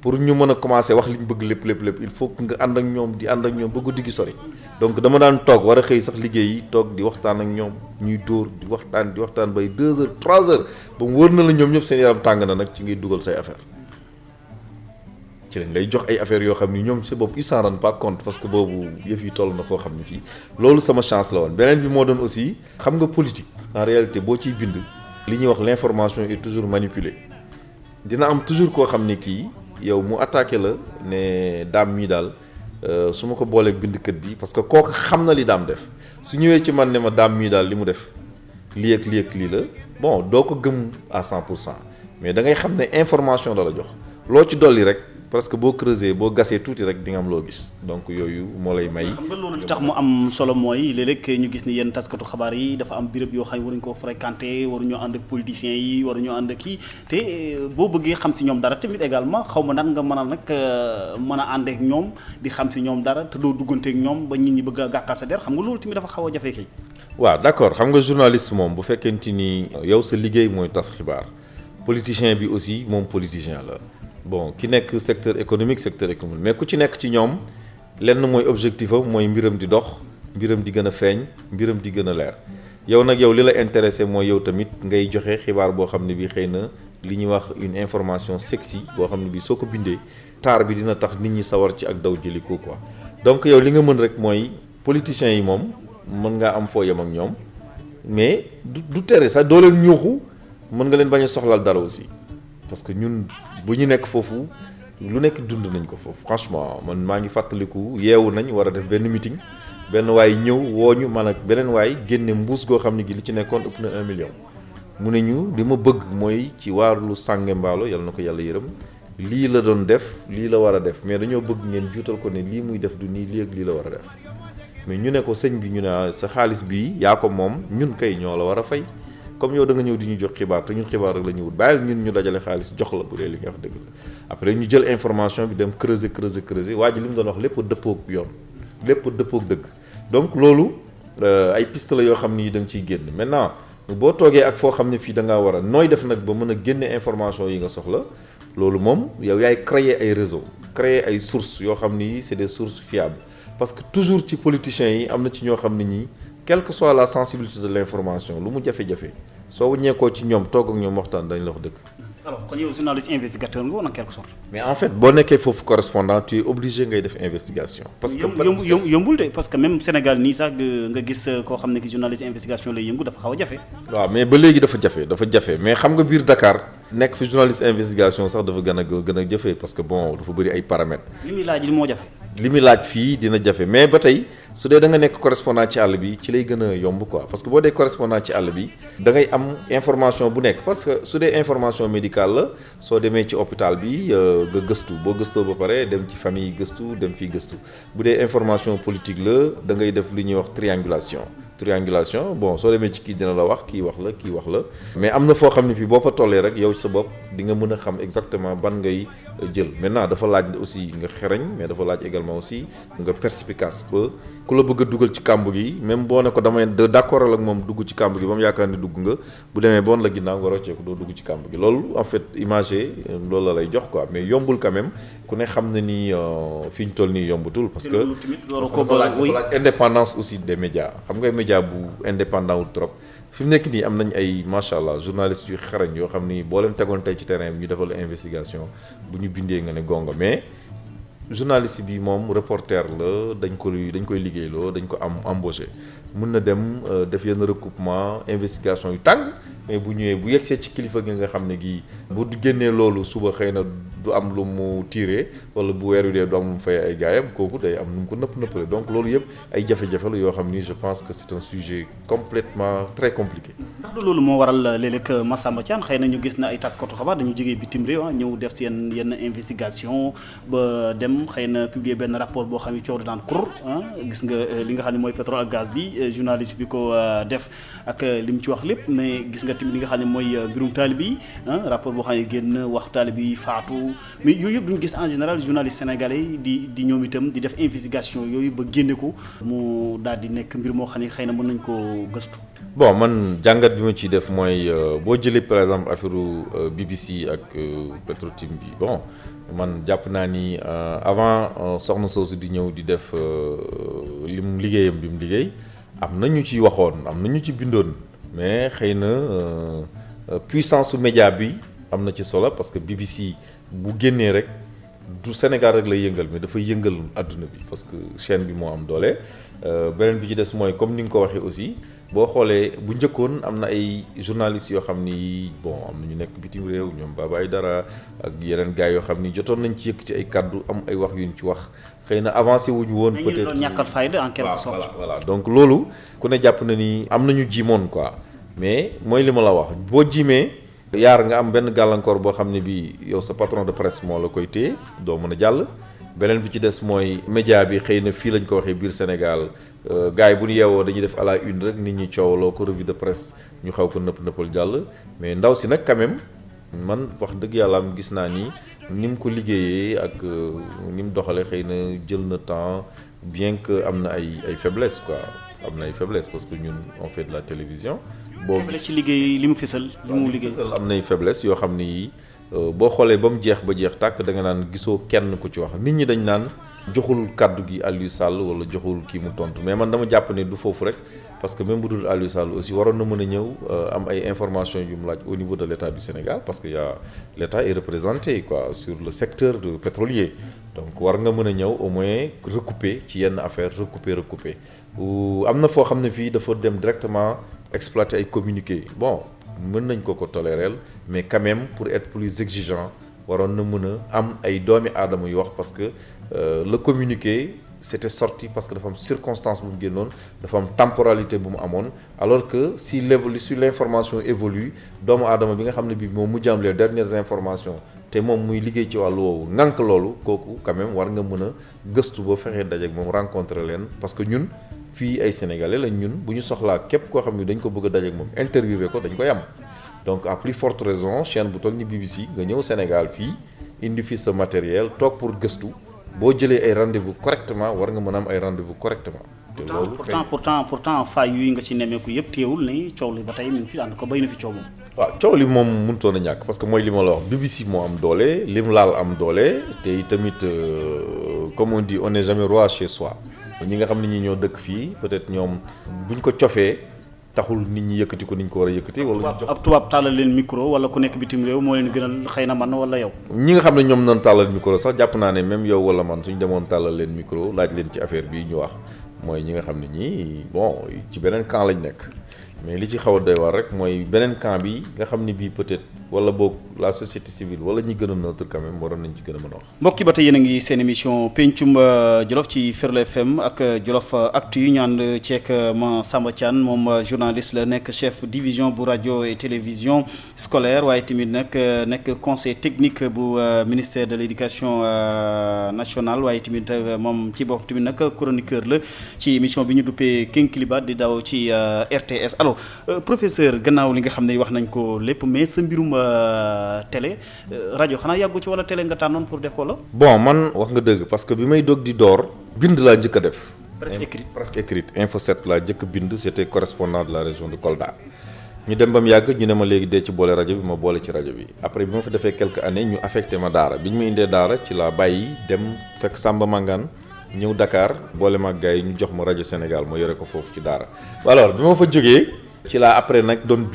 pour ñu mën a commencer wax li ñu bëgg lépp il faut que nga ànd ak ñoom di ànd ak ñoom ba guddi gi sori donc dama daan toog war a xëy sax liggéey yi toog di waxtaan ak ñoom ñuy dóor di waxtaan bay 2 heures 3 heures ba mu wër na la ñoom ñëpp seen yaram tàng na nag ci ngay dugal say affaire ci lañ lay jox ay affaires yoo xam ni ñoom ci bopp ils s'en rendent pas compte parce que boobu yëf yi toll na foo xam ne fii loolu sama chance la woon beneen bi moo doon aussi xam nga politique en réalité boo ciy bind li ñuy wax l'information est toujours manipulée dina am toujours koo xam ne kii yow mu attaqué la ne daam mii daal su ma ko booleeg bindkat bi parce que kooku xam na li daam def su ñëwee ci man ne ma daam mii daal li mu def lii ak lii la bon doo ko gëm à 100% mais da ngay xam ne information la jox loo ci dolli rek parce que boo creuser boo gasee tuuti rek di nga am loo gis donc yooyu moo lay may. xam nga loolu li tax mu am solo mooy léeg-léeg ñu gis ni yenn taskatu xabaar yi dafa am béréb yoo xam ne waruñu koo fréquenter waruñoo ànd ak politiciens yi waruñoo ànd ak kii te boo bëggee xam si ñoom dara tamit également xaw ma nan nga mën a nag mën a ànd ak ñoom di xam si ñoom dara te doo duggante ak ñoom ba nit ñi bëgg a gàkkal sa der xam nga loolu tamit dafa xaw a jafe kay. waaw d'accord xam nga journaliste moom bu fekkente ni yow sa liggéey mooy tas xibaar politicien bi aussi moom politicien la. bon ki nekk secteur économique mais ku ci nekk ci ñoom lenn mooy objectif am mooy mbiram di dox mbiram di gën a feeñ mbiram di gën a leer yow nag yow li la intéressé mooy yow tamit ngay joxe xibaar boo xam ne bi xëy na li ñuy wax une information sexy boo xam ne bi soo ko bindee taar bi dina tax nit ñi sawar ci ak daw jëli ko quoi donc yow li nga mën rek mooy politiciens yi moom mën ngaa am foo yem ak ñoom mais du tere sax doo leen ñuuxu mën nga leen bañ a soxlaal dara aussi parce que ñun bu ñu nekk foofu lu nekk dund nañ ko foofu franchement man maa ngi fàttaliku yeewu nañ war a def benn meeting benn waay ñëw woo ñu man ak beneen waay génne mbuus goo xam ne gi li ci nekkoon ëpp na 1 million mu ne ñu li ma bëgg mooy ci waarlu sànge mbaalo yàlla na ko yàlla yërëm lii la doon def lii la war a def mais dañoo bëgg ngeen juutal ko ne lii muy def du nii lii ak lii la war a def mais ñu ne ko sëñ bi ñu ne sa xaalis bii yaa ko moom ñun kay ñoo la war a fay comme yow da nga ñëw di ñu jox xibaar te ñun xibaar rek la ñu wut bàyyil ñun ñu dajale xaalis jox la bu dee li nga wax dëgg la après ñu jël information bi dem creuser waa ji li mu doon wax lépp dëppoog yoon lépp dëppoog dëgg donc loolu ay piste la yoo xam ni da nga ciy génn maintenant boo toogee ak foo xam ne fii da ngaa war a nooy def nag ba mën a génne information yi nga soxla loolu moom yow yaay créer ay réseau créer ay sources yoo xam ni c'est des sources fiables parce que toujours ci politiciens yi am na ci ñoo xam ne ñii quelle que soit la sensibilité de l'information lu mu jafe-jafe soo ñeekoo ci ñoom toog ak ñoom waxtaan dañ la wax dëgg. alors kon yow journaliste investigateur nga woon en quelque sorte. mais en fait boo nekkee foofu correspondant tu es obligé ngay def investigation. parce que yombul de parce que même Sénégal nii sax nga gis koo xam ne ki journaliste investigation lay yëngu dafa xaw a jafe. waaw mais ba léegi dafa jafe mais xam nga biir Dakar nekk fi journaliste investigation sax dafa gën a jafe parce que bon dafa bëri ay paramètres. li muy laaj li moo jafe. li muy laaj fii dina jafe mais ba tey su dee da nga nekk correspondant ci àll bi ci lay gën a yomb quoi parce que boo dee correspondant ci àll bi da ngay am information bu nekk parce que su dee information médicale la soo demee ci hôpital bi nga gëstu boo gëstoo ba pare dem ci famille gëstu dem fii gëstu bu dee information politique la da ngay def li ñuy wax triangulation bon soo demee ci kii dina la wax kii wax la mais am na foo xam ne fii boo fa tollee rek yow sa bopp di nga mën a xam exactement ban ngay jël maintenant dafa laaj aussi nga xereñ mais dafa laaj également aussi nga perspicace ba ku la bëgg a dugal ci kàmb gi même boo ne ko damay d'accord ak moom dugg ci kàmb gi ba mu yaakaar ni dugg nga bu demee boon la ginnaaw nga rocceeku doo dugg ci kàmb gi loolu en fait imagé loolu la lay jox quoi mais yombul quand même ku ne xam na ni fi ñu toll nii yombatul parce que dafa laaj indépendance aussi des médias xam nga média bu indépendant wu trop fi mu nekk nii am nañ ay macha allah journalistes yu xarañ yoo xam ni boo leen tegoon tey ci terrain bi ñu defal investigation bu ñu bindee nga ne gonga mais journaliste bi moom reporter la dañ koy liggéeyloo dañ ko am embauché mën na dem def yenn recoupement investigation yu tàng mais bu ñëwee bu yegsee ci kilifa gi nga xam ne gii bu génnee loolu suba xëy na du am lu mu tiré wala bu weer wi dee du am lu mu fay ay gaayam kooku day am nu mu ko nëppale donc loolu yëpp ay jafe-jafe la yoo xam ni je pense que c'est un sujet complètement très compliqué. ndax du loolu moo waral léeg-léeg Massamba Thiane xëy na ñu gis na ay taskatu xabaar dañu jógee bitim réew ñëw def seen yenn investigation ba dem xëy na publier benn rapport boo xam ne coow daan kur gis nga li nga xam ne mooy pétrole ak gaz bi journaliste bi ko def ak li mu ci wax lépp mais gis nga tamit li nga xam ne mooy mbirum taalib yi rapport boo xam ne génn wax taalib yi faatu mais yooyu yëpp duñu gis en général journaliste sénégalais di ñoom itam di def investigation yooyu ba génne ko mu daal di nekk mbir moo xam ne xëy na mën nañ koo gëstu. bon man jàngat bi ma ciy def mooy boo jëlee par exemple affaire BBC ak Petro-Tim bi bon man jàpp naa ni avant soxna soosu di ñëw di def lim liggéeyam bi mu liggéey am na ñu ci waxoon am na ñu ci bindoon mais xëy na puissance su média bi am na ci solo parce que BBC bu génnee rek du Sénégal rek lay yëngal mais dafay yëngal adduna bi parce que chaîne bi moo am doole beneen bi ci des mooy comme ni nga ko waxee aussi boo xoolee bu njëkkoon am na ay journalistes yoo xam ni bon am na ñu nekk bitim réew ñoom Baba Aïdara ak yeneen gars yoo xam ni jotoon nañ ci yëkk ci ay kaddu am ay wax yu ñu ci wax xëy na avancé wuñu woon. peut-être ñàkkal fayda en quelque sorte. voilà donc loolu ku ne jàpp na ni am nañu jimoon quoi mais mooy li ma la wax boo jimee. yaar nga am benn gàllankoor boo xam ne bii yow sa patron de presse moo la koy téye doo mën a jàll beneen bi ci des mooy média bi xëy na fii lañ ko waxee biir Sénégal gars yi bu ñu yeewoo dañuy def à la une rek nit ñi coowaloo ko revue de presse ñu xaw ko nëppal jàll mais ndaw si nag quand même man wax dëgg yàlla am gis naa ni mu ko liggéeyee ak ni mu doxalee xëy na jël na temps bien que am na ay faiblesse quoi am na ay faiblesse parce que ñun on fait de la télévision. boobu ci liggéey li mu fësal li mu liggéey am nay faiblesse yoo xam ni boo xoolee ba mu jeex tàkk da nga naan gisoo kenn ku ci wax nit ñi dañ naan joxul kàddu gi Aliou Sall wala joxul kii mu tontu mais man dama jàpp ne du foofu rek parce que même bu dul Aliou Sall aussi waroon na mën a ñëw am ay informations yu mu laaj au niveau de l'État du Sénégal parce que l'État est représenté quoi sur le secteur pétrolier donc war nga mën a ñëw au moins recouper ci yenn affaire recouper am na foo xam ne fii dafa dem directement exploiter ay communiqué bon mën nañ ko toléreel mais quand même pour être plus exigeant waroon na mën a am ay doomi aadama yu wax parce que le communiqué c'était sorti parce que dafa am circonstance bu mu génnoon dafa am temporalité bu mu amoon alors que si l'information évolue doomu aadama bi nga xam ne bii moom mujj am les dernières informations te moom muy liggéey ci wàllu woowu ŋànk loolu kooku quand même war nga mën a gëstu ba fexee daje ak moom rencontrer leen parce que ñun fii ay sénégalais lañ ñun bu ñu soxlaa képp koo xam ne dañ ko bëgg a daje ak moom interviewé ko dañ koy am donc à plus forte raison chaîne bu toll ni BBC nga ñëw Sénégal fii indi fi sa matériel toog pour gëstu boo jëlee ay rendez-vous correctement war nga mën a am ay rendez-vous correctement. te loolu pourtant faay yooyu nga ci nemmeeku yëpp teewul ni coow li ba tey mi ngi fi ànd ko béy na fi coow moom. waaw coow li moom mënutoon a ñàkk parce que mooy li ma la wax BBC moo am doole lim laal am doole te tamit comme on dit on n'est jamais roi chez soi ñi nga xam ne ñi ñoo dëkk fii peut-être ñoom buñ ko cofee taxul nit ñi yëkkati ko ni ñu ko war a yëkkati. wala ab tubaab tàllal leen micro wala ku nekk bitim réew moo leen gënal xëy na man wala yow. ñi nga xam ne ñoom nañ tàllal micro sax jàpp naa ne même yow wala man suñ demoon tàllal leen micro laaj leen ci affaire bi ñu wax mooy ñi nga xam ne ñii bon ci beneen camp lañ nekk mais li ci xaw a doy waar rek mooy beneen camp bi nga xam ni bii peut-être wala boog la société civile wala ñi gën a neutre quand même waroon nañ ci gën a mën a wax. mbokki ba tey yéen a ngi seen émission pencum Djoloff ci Ferlo FM ak Djoloff Actu ñu ànd ceek Massamba Thiane moom journaliste la nekk chef division bu rajo et télévision scolaire waaye tamit nag nekk conseil technique bu ministère de l'éducation nationale waaye tamit moom ci bopp tamit nag chroniqueur la ci émission bi ñu duppee Kinkiliba di daw ci RTS. alors professeur gannaaw li nga xam ne wax nañ ko lépp mais sa mbirum télé rajo xanaa yàggu ci wala télé nga tànnoon pour def ko la. bon man wax nga dëgg parce que bi may dog di door bind laa njëkk a def. presque écrite Info 7 laa njëkk a bind j'étais correspondant de la région de Kolda. ñu dem ba mu yàgg ñu ne ma léegi dee ci boole rajo bi ma boole ci rajo bi après bi ma fa defee quelques années ñu affecté ma daara bi ñu ma indee daara ci laa bàyyi dem fekk Samba Mangane ñëw Dakar boole ma gars yi ñu jox ma rajo Sénégal ma yore ko foofu ci daara. alors bi ma fa jógee ci laa après nag doon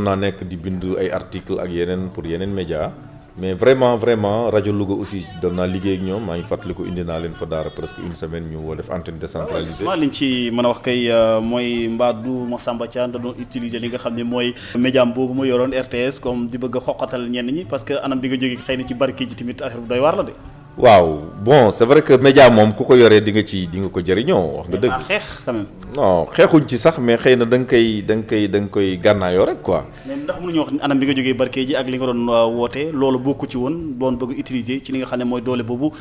naa nekk di bind ay articles ak yeneen pour yeneen média mais vraiment rajo Louga aussi doon naa liggéey ak ñoom maa ngi fàttaliku indi naa leen fa daara presque une semaine ñu woo def antenne décentralisée. waaw liñ ci mën a wax kay mooy mbaadu Massamba Thiane da doon utiliser li nga xam ne mooy médiam boobu ma yoroon RTS comme di bëgg a xoqatal ñenn ñi parce que anam bi nga jógee xëy na ci barke ji tamit affaire bu doy waar la de. waaw bon c'est vrai que média moom ku ko yoree di nga ko jëriñoo wax nga dëgg. xeex quand même. non xeexuñ ci sax mais xëy na da nga koy gànnaayoo rek quoi. mais ndax mënuñu wax anam bi nga jógee barke ji ak li nga doon woote loolu bokku ci woon doon bëgg utiliser ci li nga xam ne mooy doole boobu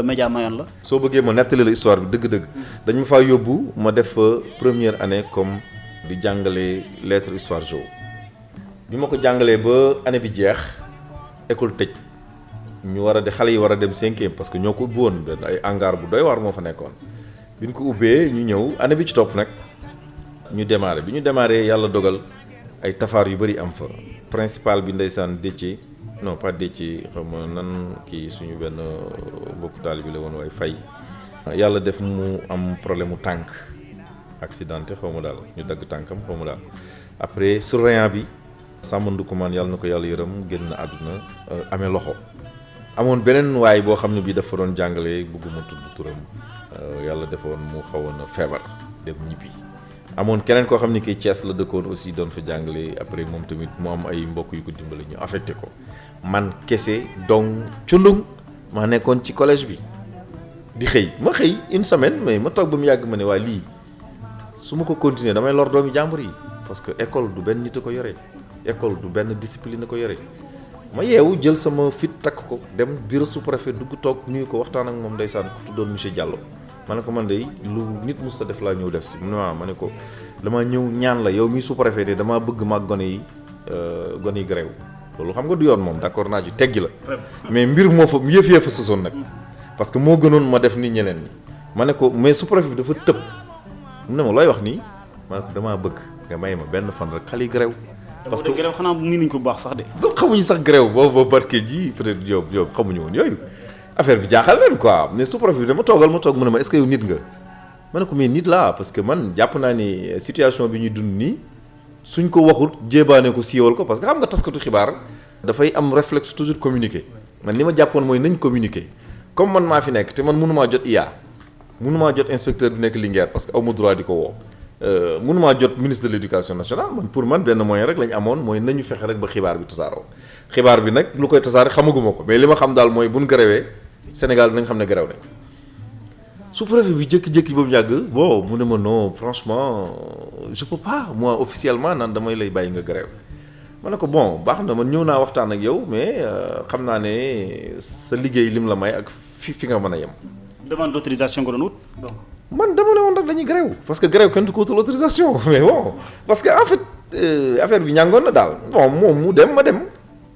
média mayoon la. soo bëggee ma nettali la histoire bi dëgg-dëgg dañ ma faa yóbbu ma def première année comme di jàngale lettre histoire géo bi ma ko jàngalee ba année bi jeex école tëj. ñu war a de xale yi war a dem 5e parce que ñoo ko ubbi woon benn ay hangar bu doy waar moo fa nekkoon bi ñu ko ubbee ñu ñëw année bi ci topp nag ñu démarré bi ñu démarré yàlla dogal ay tafaar yu bëri am fa principal bi ndeysaan Déthié non pas Déthié xam nga nan kii suñu benn mbokku taal bi la woon waaye fay yàlla def mu am problème mu tànk accidenté xaw ma daal ñu dagg tànkam xaw ma daal après surveillant bi Samba Ndukumaan yàlla na ko yàlla yërëm génn àdduna amee loxo. amoon beneen waay boo xam ne bii dafa doon jàngale bëgguma tudd turam yàlla defoon mu xawoon a feebar dem ñibbi amoon keneen koo xam ne kii Thiès la dëkkoon aussi doon fa jàngale après moom tamit mu am ay mbokk yu ko dimbali ñu affecté ko man kese donc cundung maa nekkoon ci collège bi di xëy ma xëy une semaine mais ma toog ba mu yàgg ma ne waa lii su ma ko continuer damay lor doomi jàmbur yi parce que école du benn nit a ko yore école du benn discipline a ko yore ma yeewu jël sama fit takk ko dem bureau sous-préfet dugg toog nuyu ko waxtaan ak moom ndeysaan ku tuddoon monsieur Diallo ma ne ko man de lu nit mus sa def laa ñëw def si mu ne ma ne ko dama ñëw ñaan la yow mi sous-préfet de damaa bëgg maag gone yi grève loolu xam nga du yoon moom d'accord naa ci teggi la mais mbir moo fa yëf fa sësoon nag parce que moo gënoon ma def ni ñeneen ñi ma ne ko mais sous-préfet bi dafa tëb mu ne ma looy wax nii ma ne ko damaa bëgg nga may ma benn fan rek xale yi grève parce que grève xanaa mu nañ ko bu baax sax de. loolu xamuñu sax grève boobu ba barke ji peut-être yow xamuñu woon yooyu affaire bi jaaxal leen quoi mais sous-préfet bi dama toogal ma toog mu ne ma est-ce que yow nit nga ma ne ko mais nit laa parce que man jàpp naa ni situation bi ñuy dund nii suñ ko waxul jéebaane ko siiwal ko parce que xam nga taskatu xibaar dafay am réflexe toujours communiquer man li ma jàppoon mooy nañ communiquer comme man maa fi nekk te man mënumaa jot IA mënumaa jot inspecteur bi nekk Linguère parce que aw ma droit di ko woo. mënumaa jot ministre de l'éducation nationale man pour man benn moyen rek lañ amoon mooy nañu fexe rek ba xibaar bi tasaaroo xibaar bi nag lu koy tasaare xamaguma ko mais li ma xam daal mooy buñ gréwee Sénégal dinañ xam ne gréw nañ sous-préfet bi jékki-jékki ba mu yàgg bon mu ne ma non franchement je peux pas moi officiellement naan damay lay bàyyi nga gréw ma ne ko bon baax na man ñëw naa waxtaan ak yow mais xam naa ne sa liggéey lim la may ak fi nga mën a yem. demande d'autorisation nga doon wut donc. man dama ne woon rek dañuy grève parce que grève kenn du ko wutal autorisation mais bon parce que en fait affaire bi ñàngoon na daal bon moom mu dem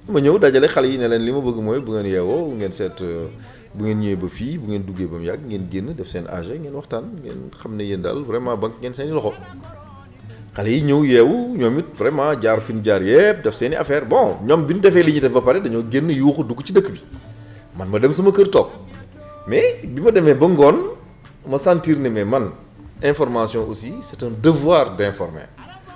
ma ñëw dajale xale yi ne leen li ma bëgg mooy bu ngeen yeewoo ngeen seet bu ngeen ñëwee ba fii bu ngeen duggee ba mu yàgg ngeen génn def seen AG ngeen waxtaan ngeen xam ne yéen daal vraiment banque ngeen seen i loxo xale yi ñëw yeewu ñoom it vraiment jaar fi ñu jaar yëpp def seen i affaire bon ñoom bi ñu defee li ñuy def ba pare dañoo génn yuuxu dugg ci dëkk bi man ma dem sama kër toog mais bi ma demee ba ngoon ma sentir ne mais man information aussi c'est un devoir d'informer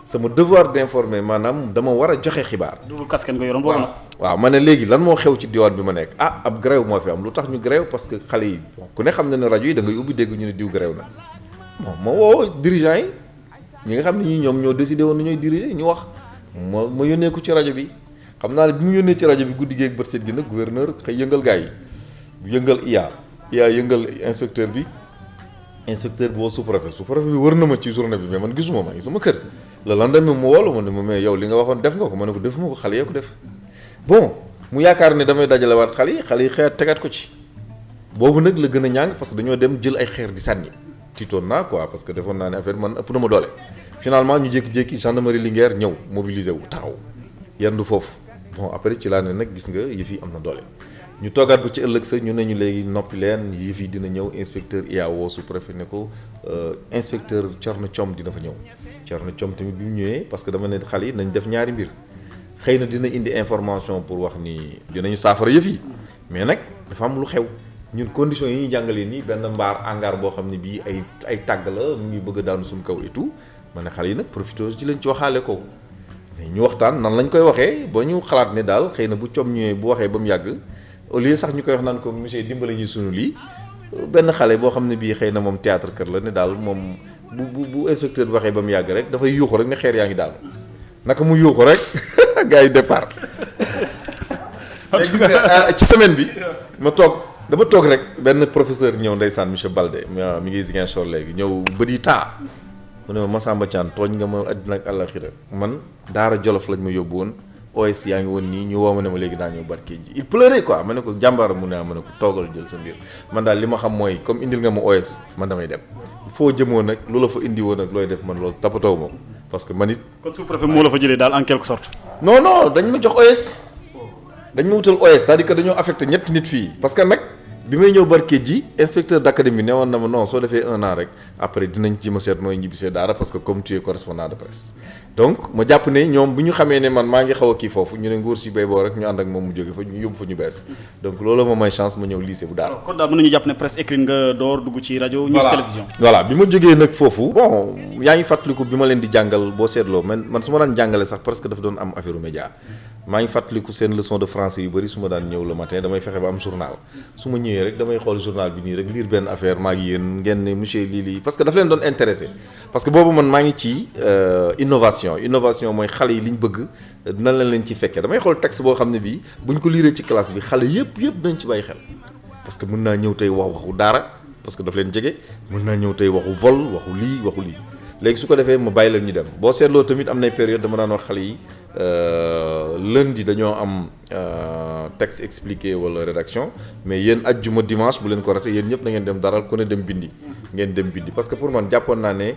sama devoir d'informer maanaam dama war a joxe xibaar. double casquette nga yoroon boobu nag. waaw ma ne léegi lan moo xew ci diwaan bi ma nekk ab grève moo fi am lu tax ñu grève parce que xale yi ku ne xam na ne rajo yi da ngay ubbi dégg ñu ne diw grève na bon ma woo dirigeant yi ñi nga xam ne ñi ñoom ñoo décidé woon na ñooy diriger ñu wax ma yónnee ko ci rajo bi xam naa ne bi mu yónnee ci rajo bi guddi geeg bët set gi nag gouverneur xëy yëngal gars yi yëngal IA yëngal inspecteur bi woo sous-préfet bi wër na ma ci journée bi mais man gisuma ma ngi sama kër le lendemain mu woo la ma ne ma mais yow li nga waxoon def nga ko ma ne ko defuma ko xale yee ko def bon mu yaakaar ne damay dajalewaat xale yi xeet tegaat ko ci boobu nag la gën a ñàng parce que dañoo dem jël ay xeer di sànni tiitoon naa quoi parce que defoon naa ne affaire man ëpp na ma doole finalement ñu jékki-jékki gendarmerie Linguère ñëw mobilisé wu taxaw yendu foofu bon après ci laa ne nag gis nga yëf yi am na doole ñu toogaat ba ci ëllëg sa ñu ne ñu léegi noppi leen yëf yi dina ñëw inspecteur IAO sous-préfet ne ko inspecteur Thierno Thiom dina fa ñëw Thierno Thiom tamit bi mu ñëwee parce que dama ne xale yi nañ def ñaari mbir xëy na dina indi information pour wax ni dinañu saafara yëf yi mais nag dafa am lu xew ñun conditions yi ñuy jàngalee nii benn mbaar hangar boo xam ne bii ay tàgg la mu ngi bëgg a daanu suñu kaw et tout ma ne xale yi nag profité ci leen ci waxaale ko mais ñu waxtaan nan lañ koy waxee ba ñu xalaat ne daal xëy na bu Thiom ñëwee bu waxee ba mu yàgg au lieu sax ñu koy wax naan ko monsieur dimbale ñu sunu lii benn xale boo xam ne bii xëy na moom théâtre kër la ne daal moom bu inspecteur bi waxee ba mu yàgg rek dafay yuuxu rek ne xeer yaa ngi daanu naka mu yuuxu rek gars yi départ gis nga ci semaine bi dama toog rek benn professeur ñëw ndeysaan monsieur Balde mi ngi Ziguinchor léegi ñëw bët yi taa mu ne ma Massamba Thiane tooñ nga ma àddina ak àllaxira man daara Djoloff lañ ma yóbbu woon OS yaa ngi woon nii ñu woo ma ne ma léegi daa ñëw barke ji il pleurait quoi ma ne ko jàmbaar mu ne ma ne ko toogal jël sa mbir man daal li ma xam mooy comme indil nga ma OS man damay dem foo jëmoo nag lu la fa indi woon ak looy def man loolu tapatoo ma parce que man it. kon sous-préfet moo la fa jëlee daal en quelque sorte. non dañ ma jox OS dañ ma wutal OS c'est-à-dire que dañoo affecté ñetti nit fii parce que nag bi may ñëw barke ji inspecteur d'académie ne woon na ma non soo defee 1 an rek après dinañ ci ma seet nooy ñibbisee daara parce que comme tu es correspondant de presse donc ma jàpp ne ñoom bu ñu xamee ne man maa ngi xaw a kii foofu ñu ne nguur si bay boo rek ñu ànd ak moom mu jóge fa ñu yóbbu fa ñu bees donc loolu ma may chance ma ñëw lycée bu daara. kon daal mën nañu jàpp ne presse écrite nga door dugg ci rajo. ñu ci télévision. voilà bi ma jógee nag foofu. bon yaa ngi fàttaliku bi ma leen di jàngal boo seetloo man su ma daan jàngale sax parce que dafa doon am affaire média maa ngi fàttaliku seen leçon de français yu bëri su ma daan ñëw le matin damay fexe ba am journal su ma ñëwee rek damay xool journal bi nii rek lire benn affaire maa ngi yéen ngeen ne monsieur lii parce que dafa leen doon intéressé parce que boobu man maa ngi ci innovation mooy xale yi li ñu bëgg nan leen ci fekkee damay xool texte boo xam ne bii buñ ko lire ci classe bi xale yëpp dañ ci bàyyi xel parce que mën naa ñëw tey waxu daara parce que daf leen jege mën naa ñëw tey waxu vol waxu lii léegi su ko defee ma bàyyi leen ñu dem boo seetloo tamit am nay période dama daan wax xale yi lundi dañoo am texte expliqué wala rédaction mais yéen ajjuma dimanche bu leen ko rate yéen ñëpp na ngeen dem daral ku ne dem bindi ngeen dem bindi parce que pour man jàppoon naa ne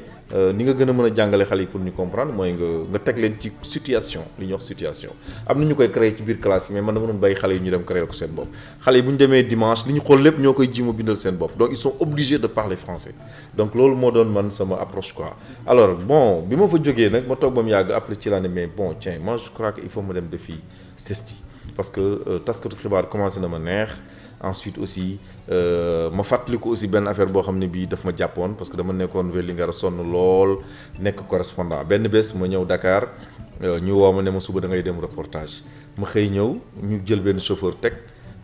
ni nga gën a mën a jàngale xale yi pour ñu comprendre mooy nga teg leen ci situation li ñuy wax situation am na ñu koy créer ci biir classe yi mais man dama doon bàyyi xale yi ñu dem créer ko seen bopp xale yi bu ñu demee dimanche li ñu xool lépp ñoo koy jima bindal seen bopp donc ils sont obligés de parler français donc loolu moo doon man sama approche quoi alors bon bi ma fa jógee nag ma toog ba mu yàgg après ci laa ne mais bon tiens moi je crois que il faut ma dem defi CESTI parce que taskatu xibaar commencé na ma neex ensuite aussi ma fàttaliku aussi benn affaire boo xam ne bii daf ma jàppoon parce que dama nekkoon Vélingara sonn lool nekk correspondant benn bés ma ñëw Dakar ñu woo ma ne ma suba da ngay dem reportage ma xëy ñëw ñu jël benn chauffeur teg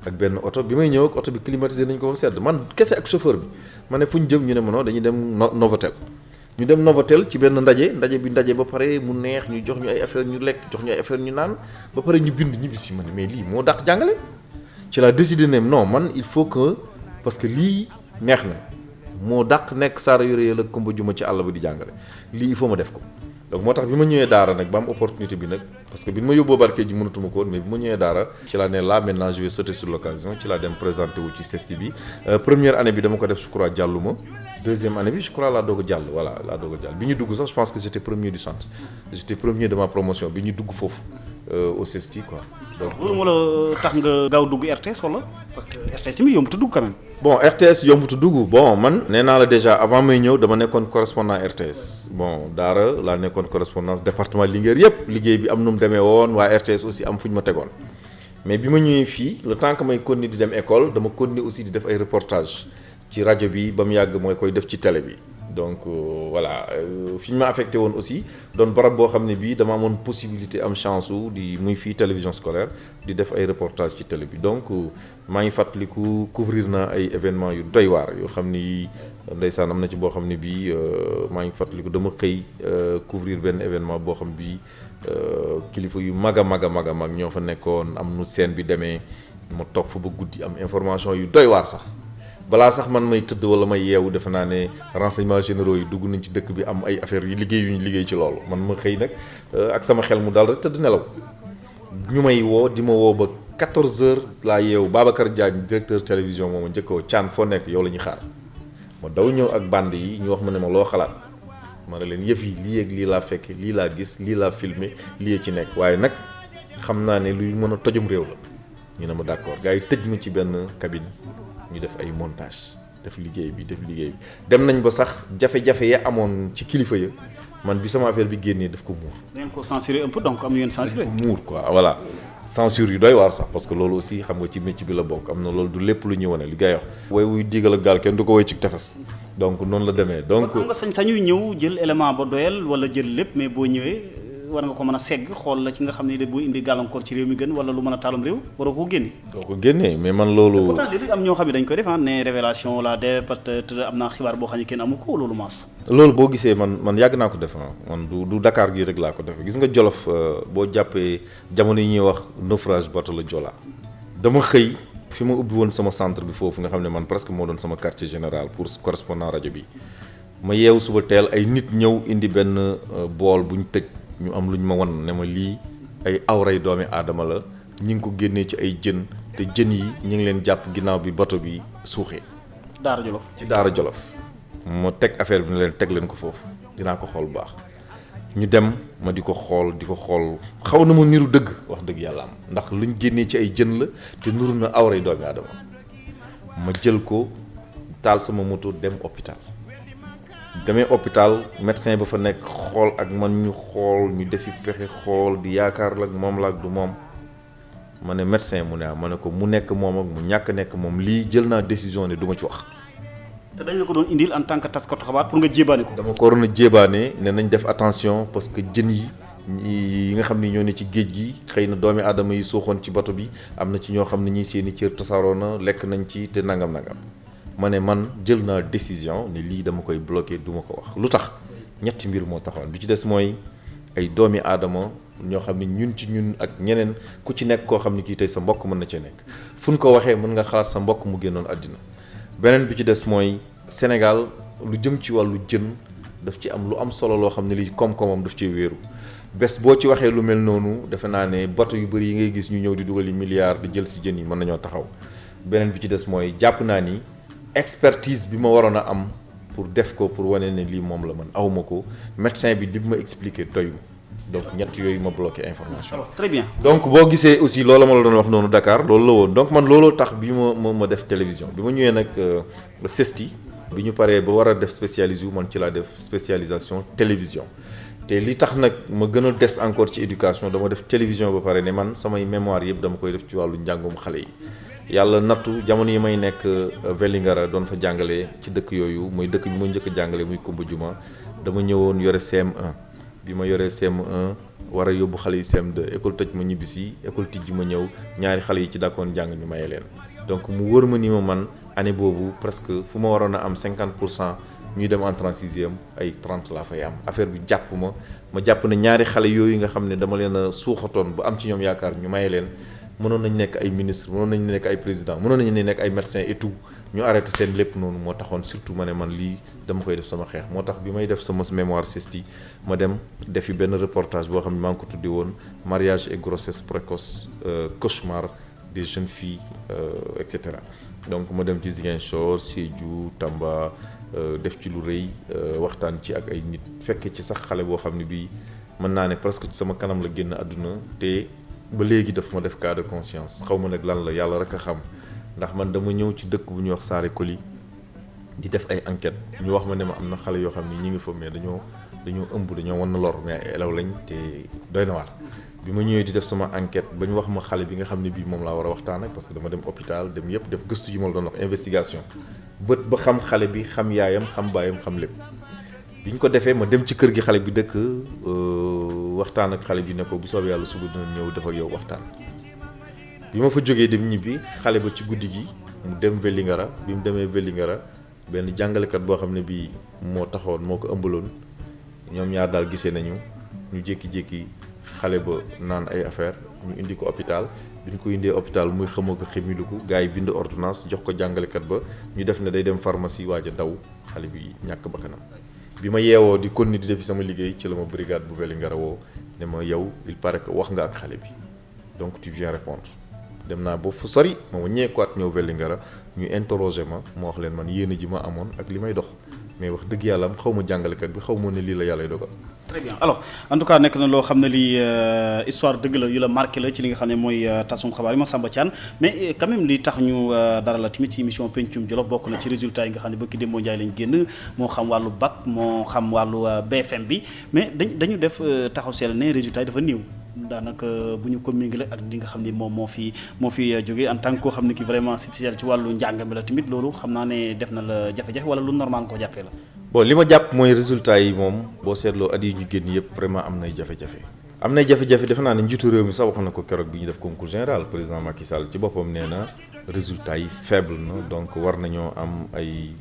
ak benn oto bi may ñëw ak oto bi climatisé nañ ko ba mu sedd man kese ak chauffeur bi ma ne fu ñu jëm ñu ne ma non dañuy dem Novotel ñu dem Novotel ci benn ndaje ba pare mu neex ñu jox ñu ay affaire ñu lekk jox ñu ay affaire ñu naan ba pare ñu bind ñibbisi ma ne mais lii moo dàq jàngale ci la décidé ne non man il faut que parce que lii neex na moo dàq nekk saara yore la kumba juma ci àll ba di jàngale lii il faut ma def ko donc moo tax bi ma ñëwee daara nag ba am opportunité bi nag parce que bi ma yóbboo barke ji mënatuma ko woon mais bi ma ñëwee daara ci laa ne là maintenant je vais sauter sur l'occasion ci laa dem présenté wu ci CESTI bi première année bi dama ko def je crois jàlluma deuxième année bi je crois laa doog a jàll bi ñu dugg sax je pense que j'étais premier du centre j'étais premier de ma promotion bi ñu dugg foofu au CESTI quoi. donc loolu moo la tax nga gaaw dugg RTS wala parce que RTS tamit yombut a dugg quand même. bon RTS yombut a dugg bon man nee naa la déjà avant may ñëw dama nekkoon correspondant RTS bon daara laa nekkoon correspondance département Linguère yëpp liggéey bi am nu mu demee woon waa RTS aussi am fu ñu ma tegoon mais bi ma ñëwee fii le temps que may continuer di dem école dama continuer aussi di def ay reportage ci rajo bi ba mu yàgg mooy koy def ci télé bi donc voilà fi ñu ma affecté woon aussi doon barab boo xam ne bii dama amoon possibilité am chance di muy fii télévision scolaire di def ay reportage ci télé bi donc maa ngi fàttaliku couvrir naa ay événements yu doy waar yoo xam ni ndeysaan am na ci boo xam ne bii maa ngi fàttaliku dama xëy couvrir benn événement boo xam bii kilifa yu mag a mag ñoo fa nekkoon am nu scène bi demee ma toog fa ba guddi am information yu doy waar sax balaa sax man may tëdd wala may yeewu defe naa ne renseignements généraux yi dugg nañ ci dëkk bi am ay affaires yu ñu liggéey ci loolu man ma xëy nag ak sama xel mu daal rek tëdd nelaw ñu may woo di ma woo ba 14h laa yeewu Babacar Diagne directeur télévision moom njëkkoo Thiane foo nekk yow la ñuy xaar ma daw ñëw ak band yi ñu wax ma ne ma loo xalaat ma ne leen yëf yi lii ak lii laa fekke lii laa gis lii laa filmé lii ci nekk waaye nag xam naa ne luy mën a tojum réew la ñu ne ma d'accord gars yi tëj ma ci benn cabine ñu def ay montage def liggéey bi dem nañ ba sax jafe-jafe ya amoon ci kilifa ya man bi sama affaire bi génnee daf ko muur. da ngeen ko censuré un peu donc am ngeen censuré. muur quoi voilà censure yu doy waar sax parce que loolu aussi xam nga ci métier bi la bokk am na loolu du lépp lu ñuy wane li ngay wax. woy wuy diigal ak gaal kenn du ko woy ci tefes donc noonu la demee donc. am nga sañ-sañu ñëw jël élément ba doyal wala jël lépp mais boo ñëwee. war nga ko mën a segg xool la ci nga xam ne de boo indi gàllankoor ci réew mi gën wala lu mën a taalum réew waroo ko génne. doo ko génnee mais man loolu. pourtant léegi am ñoo xam ne dañ koy def ne révélation la def parce que am naa xibaar boo xam ne kenn amu ko loolu maas. loolu boo gisee man yàgg naa ko def man du Dakar gii rek laa ko defee gis nga Djoloff boo jàppee jamono yi ñuy wax naufrage bateau la Joola dama xëy fi ma ubbi woon sama centre bi foofu nga xam ne man presque moo doon sama quartier général pour correspondant rajo bi ma yeewu suba teel ay nit ñëw indi benn bool bu ñu tëj. ñu am lu ñu ma wan ne ma lii ay awray doomi aadama la ñi ngi ko génnee ci ay jën te jën yi ñu ngi leen jàpp ginnaaw bi bato bi suuxee. Daara Jolof ci Daara Jolof ma teg affaire bi ne leen teg leen ko foofu dinaa ko xool bu baax ñu dem ma di ko xool xaw na ma niru dëgg wax dëgg yàlla am ndax luñ génnee ci ay jën la te nuru na awray doomi aadama ma jël ko taal sama moto dem hôpital. demee hôpital médecin ba fa nekk xool ak man ñu xool ñu defi pexe xool di yaakaar la ak moom la ak du moom ma ne médecin mu ne ma ne ko mu nekk moom ak mu ñàkk nekk moom lii jël naa décision ne du ma ci wax. te dañ la ko doon indil en tant que taskatu xabaar pour nga jébaane ko. dama ko waroon a jébaane ne nañ def attention parce que jën yi nga xam ni ñoo ne ci géej gi xëy na doomi aadama yi suuxoon ci bato bi am na ci ñoo xam ne ñi seeni cër tasaaroo na lekk nañ ci te nangam. ma ne man jël naa décision ne lii dama koy bloqué du ma ko wax lu tax ñetti mbir moo taxoon bi ci des mooy ay doomi aadama ñoo xam ne ñun ak ñeneen ku ci nekk koo xam ne kii tey sa mbokk mën na cee nekk fu ñu ko waxee mën nga xalaat sa mbokk mu génnoon àddina beneen bi ci des mooy Sénégal lu jëm ci wàllu jën daf ci am lu am solo loo xam ne lii koom-koomam daf cee wéeru bés boo ci waxee lu mel noonu defe naa ne bateau yu bëri yi ngay gis ñu ñëw di dugal yi milliards di jël si jën yi mën nañoo taxaw beneen bi ci des mooy jàpp naa ni expertise bi ma waroon a am pour def ko pour wane ne lii moom la man awma ko médecin bi li ma expliqué doy ma donc ñett yooyu ma bloqué information. très bien donc boo gisee aussi loolu ma la doon wax noonu Dakar loolu la woon donc man looloo tax bi ma def télévision bi ma ñëwee nag CESTI bi ñu paree ba war a def spécialisé man ci laa def spécialisation télévision te li tax nag ma gën a des encore ci éducation dama def télévision ba pare ne man samay mémoire yëpp dama koy def ci wàllu njàngum xale yi. yàlla nattu jamono yi may nekk Vélingara doon fa jàngale ci dëkk yooyu muy dëkk bi ma njëkk a jàngale muy Kumba Juma dama ñëwoon yore CM1 bi ma yoree CM1 war a yóbbu xale yi CM2 école tëj ma ñibbisi école tijji ma ñëw ñaari xale yi ci dakkoon jàng ñu maye leen donc mu wër ma ni ma man année boobu presque fu ma waroon a am 50% ñuy dem en 36e ay 30 laa fay am affaire bi jàpp ma jàpp ne ñaari xale yooyu nga xam ne dama leen a suuxatoon ba am ci ñoom yaakaar ñu maye leen mënoon nañu nekk ay ministre mënoon nañu nekk ay président mënoon nañu nekk ay médecin et tout ñu arrêté seen lépp noonu moo taxoon surtout ma ne man lii dama koy def sama xeex moo tax bi may def sama mémoire CESTI ma dem defi benn reportage boo xam ne maa ngi ko tuddee woon mariage et grossesse précoce cauchemar des jeunes filles et cetera donc ma dem ci Ziguinchor Sédhiou Tamba def ci lu rëy waxtaan ci ak ay nit fekke ci sax xale boo xam ne bii mën naa ne presque sama kanam la génn àdduna te ba léegi daf ma def cas de conscience xaw ma nag lan la yàlla rek a xam ndax man dama ñëw ci dëkk bu ñuy wax Saare Koli di def ay enquête ñu wax ma ne ma am na xale yoo xam ne ñi ngi fa mais dañoo ëmb dañoo wan na lor mais ay élèves lañ te doy na waar bi ma ñëwee di def sama enquête ba ñu wax ma xale bi nga xam ne bii moom laa war a waxtaan ak parce que dama dem hôpital dem yëpp def gëstu yi ma la doon wax investigation bët ba xam xale bi xam yaayam xam baayam xam lépp bi ñu ko defee ma dem ci kër gi xale bi dëkk waxtaan ak xale bi ne ko bu soobee yàlla suba dina ñëw def ak yow waxtaan bi ma fa jógee dem ñibbi xale ba ci guddi gi mu dem Vélingara bi mu demee Vélingara benn jàngalekat boo xam ne bii moo taxoon moo ko ëmbaloon ñoom ñaar daal gisee nañu ñu jékki-jékki xale ba naan ay affaire ñu indi ko hôpital bi ñu ko indee hôpital muy xamoo ko ximiluku gars yi bind ordonnance jox ko jàngalekat ba ñu def ne day dem pharmacie waaj a daw xale bi ñàkk bakkanam bi ma yeewoo di continuer di def sama liggéey ci la ma brigade bu Vélingara woo ne ma yow il paraît que wax nga ak xale bi donc tu viens répondre dem naa ba fu sori ma ñeekuwaat ñëw Vélingara ñu interroger ma wax leen man yéene ji ma amoon ak li may dox mais wax dëgg yàlla xaw ma jàngalekat bi xaw ma ne lii la yàlla dogal. très bien alors en tout cas nekk na loo xam ne lii histoire dëgg la yu la marqué la ci li nga xam ne mooy tasum xabaar yi Massamba Thiane mais quand même li tax ñu dara la tamit ci émission Pencum Djoloff bokk na ci résultat yi nga xam ne ba ki Demba Ndiaye lañ génn moo xam wàllu bac moo xam wàllu BFM bi mais dañu def taxaw seel ne résultat yi dafa néew. daanaka bu ñu ko méngale ak li nga xam ne moom moo fi jógee en tant que koo xam ne ki vraiment spécial ci wàllu njàng mi la tamit loolu xam naa ne def na la jafe-jafe wala lu normal nga ko jàppee la. bon li ma jàpp mooy résultat yi moom boo seetloo at yi ñu génn yëpp vraiment am nay jafe-jafe. am nay jafe-jafe defe naa ne njiitu réew mi sax wax na ko keroog bi ñu def concours général président Macky Sall ci boppam nee na résultat yi faible na donc war nañoo am ay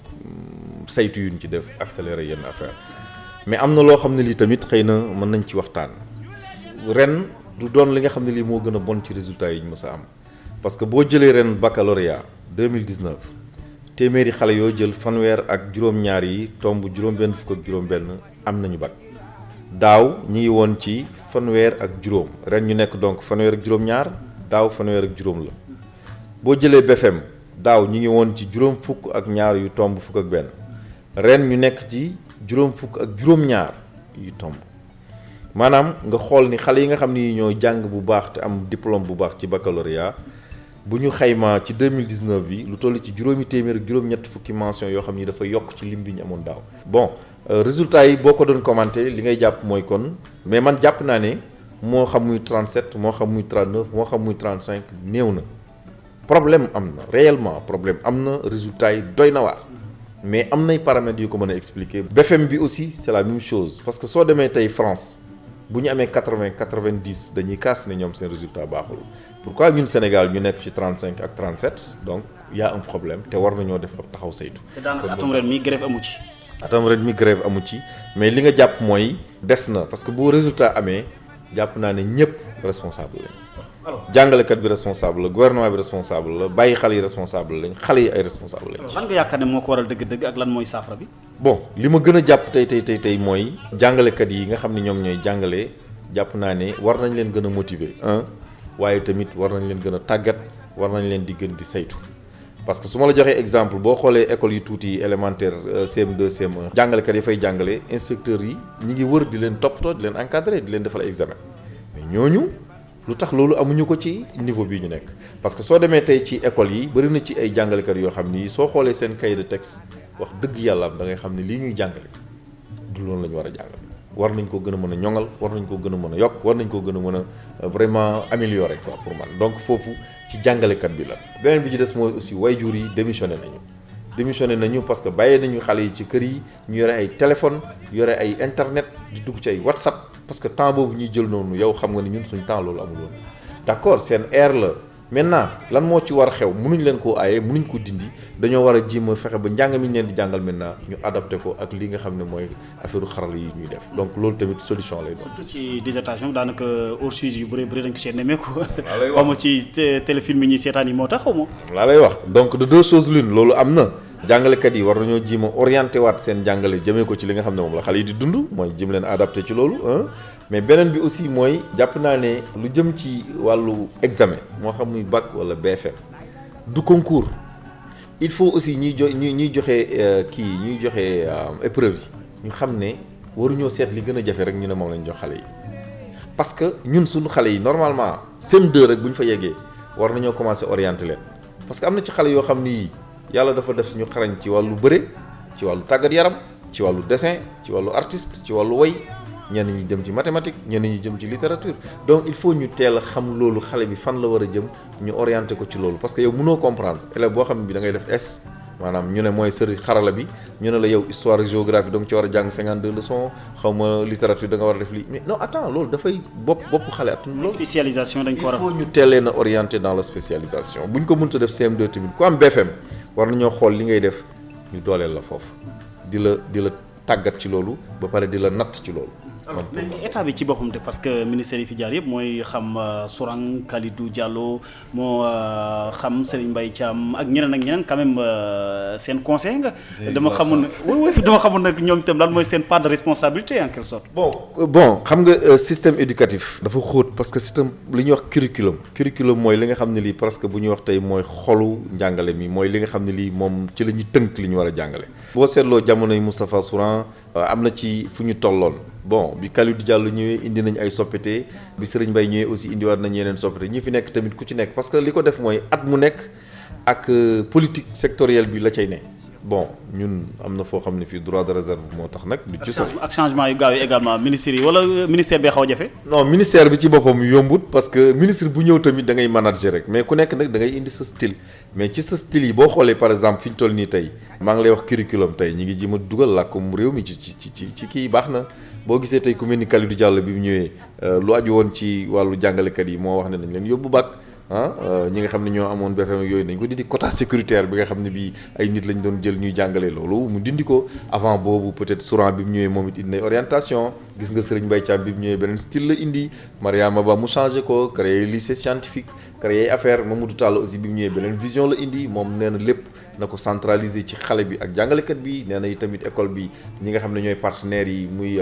saytu yu ñu ci def accélérer yenn affaire mais am na loo xam ne lii tamit xëy na mën nañ ci waxtaan. ren du doon li nga xam ne lii moo gën a bon ci résultats yi ñu mës a am parce que boo jëlee ren baccalauréat 2019 téeméeri xale yoo jël fanweer ak juróom-ñaar yi tomb juróom-benn fukk ak juróom-benn am nañu bac daaw ñi ngi woon ci fanweer ak juróom ren ñu nekk donc fanweer ak juróom-ñaar daaw fanweer ak juróom la boo jëlee BFM daaw ñi ngi woon ci juróom fukk ak ñaar yu tomb fukk ak benn ren ñu nekk ci juróom fukk ak juróom-ñaar yu tomb maanaam nga xool ni xale yi nga xam ni ñoo jàng bu baax te am diplôme bu baax ci baccalauréat bu ñu xaymaa ci 2019 bi lu toll ci juróomi téeméer ak juróom-ñett fukki mention yoo xam ni dafa yokk ci lim bi ñu amoon daaw. bon résultats yi boo ko doon commenté li ngay jàpp mooy kon mais man jàpp naa ne moo xam muy 37 moo xam muy 39 moo xam muy 35 néew na problème am na réellement problème am na résultats yi doy na waar mais am nay paramètres yu ko mën a expliquer. BFM bi aussi c'est la même chose parce que soo demee tey France. bu ñu amee 80 90 dañuy kaas ne ñoom seen résultat baaxul pourquoi ñun Sénégal ñu nekk ci 35 ak 37 donc y a un problème te war nañoo def ab taxaw saytu. te daanaka atum ren mi grève amu ci. atum ren mi grève amu ci mais li nga jàpp mooy des na parce que bu résultat amee jàpp naa ne ñëpp responsable lañ. jàngalekat bi responsable la gouvernement bi responsable la bàyyi xale yi responsable lañ xale yi ay responsable lañ. lan nga yaakaar ne moo ko waral dëgg-dëgg ak lan mooy saafara bi. bon li ma gën a jàpp tey mooy jàngalekat yi nga xam ne ñoom ñooy jàngale jàpp naa ne war nañ leen gën a motiver waaye tamit war nañ leen gën a tàggat war nañ leen di gën di saytu parce que su ma la joxee exemple boo xoolee école yu tuuti élémentaire CM2 CM1 jàngalekat yi fay jàngale inspecteurs yi ñi ngi wër di leen toppatoo di leen encadrer di leen defal examen mais ñooñu lu tax loolu amuñu ko ci niveau bii ñu nekk parce que soo demee tey ci école yi bëri na ci ay jàngalekat yoo xam ni soo xoolee seen cahier de texte wax dëgg yàlla da ngay xam ne lii ñuy jàngale du loolu la ñu war a jàngale war nañ ko gën a mën a ñoŋal war nañ ko gën a mën a yokk war nañ ko gën a mën a vraiment améliorer quoi pour man donc foofu ci jàngalekat bi la. beneen bi ci des mooy aussi waajur yi démissionné nañu parce que bàyyee nañu xale yi ci kër yi ñu yore ay téléphone yore ay internet di dugg ci ay WhatsApp parce que temps boobu ñuy jël noonu yow xam nga ni ñun suñ temps loolu amul woon d'accord seen air la. maintenant lan moo ci war a xew mënuñ leen koo aaye mënuñ ko dindi dañoo war a jéem a fexe ba njàng mi ñu leen di jàngal maintenant ñu adapté ko ak li nga xam ne mooy affaire xarala yi ñuy def donc loolu tamit solution lay doon. surtout ci dissertation daanaka hors sujet yu bëri dañ ko see nemmeeku. xaw ma ci téléfilm yi ñuy seetaan yi moo tax xaw ma. laa lay wax donc de deux choses l'une loolu am na jàngalekat yi war nañoo jéem a orienté waat seen jàngale jëmee ko ci li nga xam ne moom la xale yi di dund mooy jéem leen adapté ci loolu mais beneen bi aussi mooy jàpp naa ne lu jëm ci wàllu examen moo xam muy bac wala BFM du concours il faut aussi ñuy joxe épreuve yi ñu xam ne waruñoo seet li gën a jafe rek ñu ne moom lañ jox xale yi parce que ñun suñu xale yi normalement CM2 rek bu ñu fa yeggee war nañoo commencer orienter leen parce que am na ci xale yoo xam ni yàlla dafa def suñu xarañ ci wàllu bëre ci wàllu tàggat yaram ci wàllu dessin ci wàllu artiste ci wàllu woy ñenn ñi jëm ci mathématique ñenn ñi jëm ci littérature donc il faut ñu teel a xam loolu xale bi fan la war a jëm ñu orienté ko ci loolu parce que yow mënoo comprendre élève boo xam ne bi da ngay def S maanaam ñu ne mooy sëri xarala bi ñu ne la yow histoire et géographie donc ci war a jàng 52 leçons xaw ma littérature da nga war a def lii mais non attends loolu dafay bopp xale at loolu spécialisation dañ ko war a il faut ñu teelee na orienté dans la spécialisation bu ñu ko mënta def CM2 tamit ku am BFM war nañoo xool li ngay def ñu dooleel la foofu di la tàggat ci loolu ba pare di la natt ci loolu. alors mais état bi ci boppam te parce que ministère yi fi jaar yëpp mooy xam Sourang Kalidou Diallo moo xam Serigne Mbaye Thiam ak ñeneen quand même seen conseil nga. dama xamul nag ñoom itam lan mooy seen part de responsabilité en quelque sorte. bon xam nga système éducatif. dafa xóot parce que système li ñuy wax curriculum mooy li nga xam ne lii presque bu ñuy wax tey mooy xolu njàngale mi mooy li nga xam ne lii moom ci la ñuy tënk li ñu war a jàngale. boo seetloo jamonoy Moustapha Sourang am na ci fu ñu tolloon. bon bi Kalidou Diallo ñëwee indi nañ ay soppite bi Serigne Mbaye ñëwee aussi indiwaat nañ yeneen soppite ñi fi nekk tamit ku ci nekk parce que li ko def mooy at mu nekk ak politique sectorielle bi la cay ne bon ñun am na foo xam ne fii droit de réserve moo tax nag. du ci sax ak changement yu gaaw yi également ministère yi wala ministère bee xaw a jafe. non ministère bi ci boppam yombut parce que ministre bu ñëw tamit da ngay manager rek mais ku nekk nag da ngay indi sa style mais ci sa style yi boo xoolee par exemple fi ñu toll nii tey maa ngi lay wax curriculum tey ñi ngi ji ma dugal làkkum réew mi ci kii baax na. boo gisee tey ku mel ni Kalidou Diallo bi mu ñëwee lu aju woon ci wàllu jàngalekat yi moo wax ne nañ leen yóbbu bac ñi nga xam ne ñoo amoon BFM yooyu nañ ko dindi quota sécuritaire bi nga xam ne bii ay nit lañ doon jël ñuy jàngale loolu mu dindi ko avant boobu peut-être Sourang bi mu ñëwee moom it indi orientation gis nga Serigne Mbaye Thiam bi mu ñëwee beneen style la indi Mariama Ba mu changé ko créé lycée scientifique créé affaire Mamadou Tall aussi bi mu ñëwee beneen vision la indi moom nee na lépp na ko centraliser ci xale bi ak jàngalekat bi nee na tamit école bi ñi nga xam ne ñooy partenaires yi muy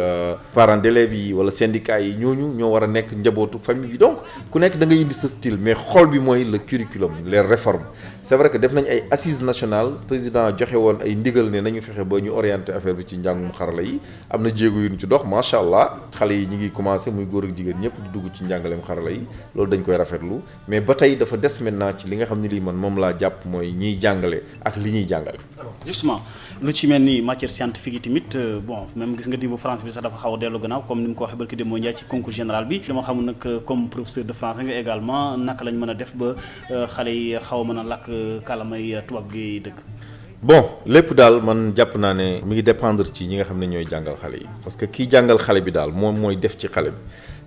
parents d'élèves yi wala syndicats yi ñooñu ñoo war a nekk njabootu famille bi donc ku nekk da ngay indi sa style mais xol bi mooy le curriculum les réformes c'est vrai que def nañ ay assises nationales président joxe woon ay ndigal ne nañu fexe ba ñu orienté affaire bi ci njàngum xarala yi am na jéego yu ñu ci dox macha allah xale yi ñi ngi commencé muy góor ak jigéen ñëpp di dugg ci njàngaleem xarala yi loolu dañ koy rafetlu mais ba tey dafa des maintenant ci li nga xam ne lii man moom laa jàpp mooy ñiy jàngale ak li ñuy jàngale. justement lu ci mel ni matière scientifique yi tamit bon même gis nga niveau France bi sax dafa xaw a dellu gannaaw comme ni mu ko waxee barki Demba Ndiaye ci concours général bi dama xamul nag comme professeur de français nga également naka lañ mën a def ba xale yi xaw a mën a làkk kàllaamay tubaab gi dëkk. bon lépp daal man jàpp naa ne mi ngi dépendre ci ñi nga xam ne ñooy jàngal xale yi parce que kii jàngal xale bi daal moom mooy def ci xale bi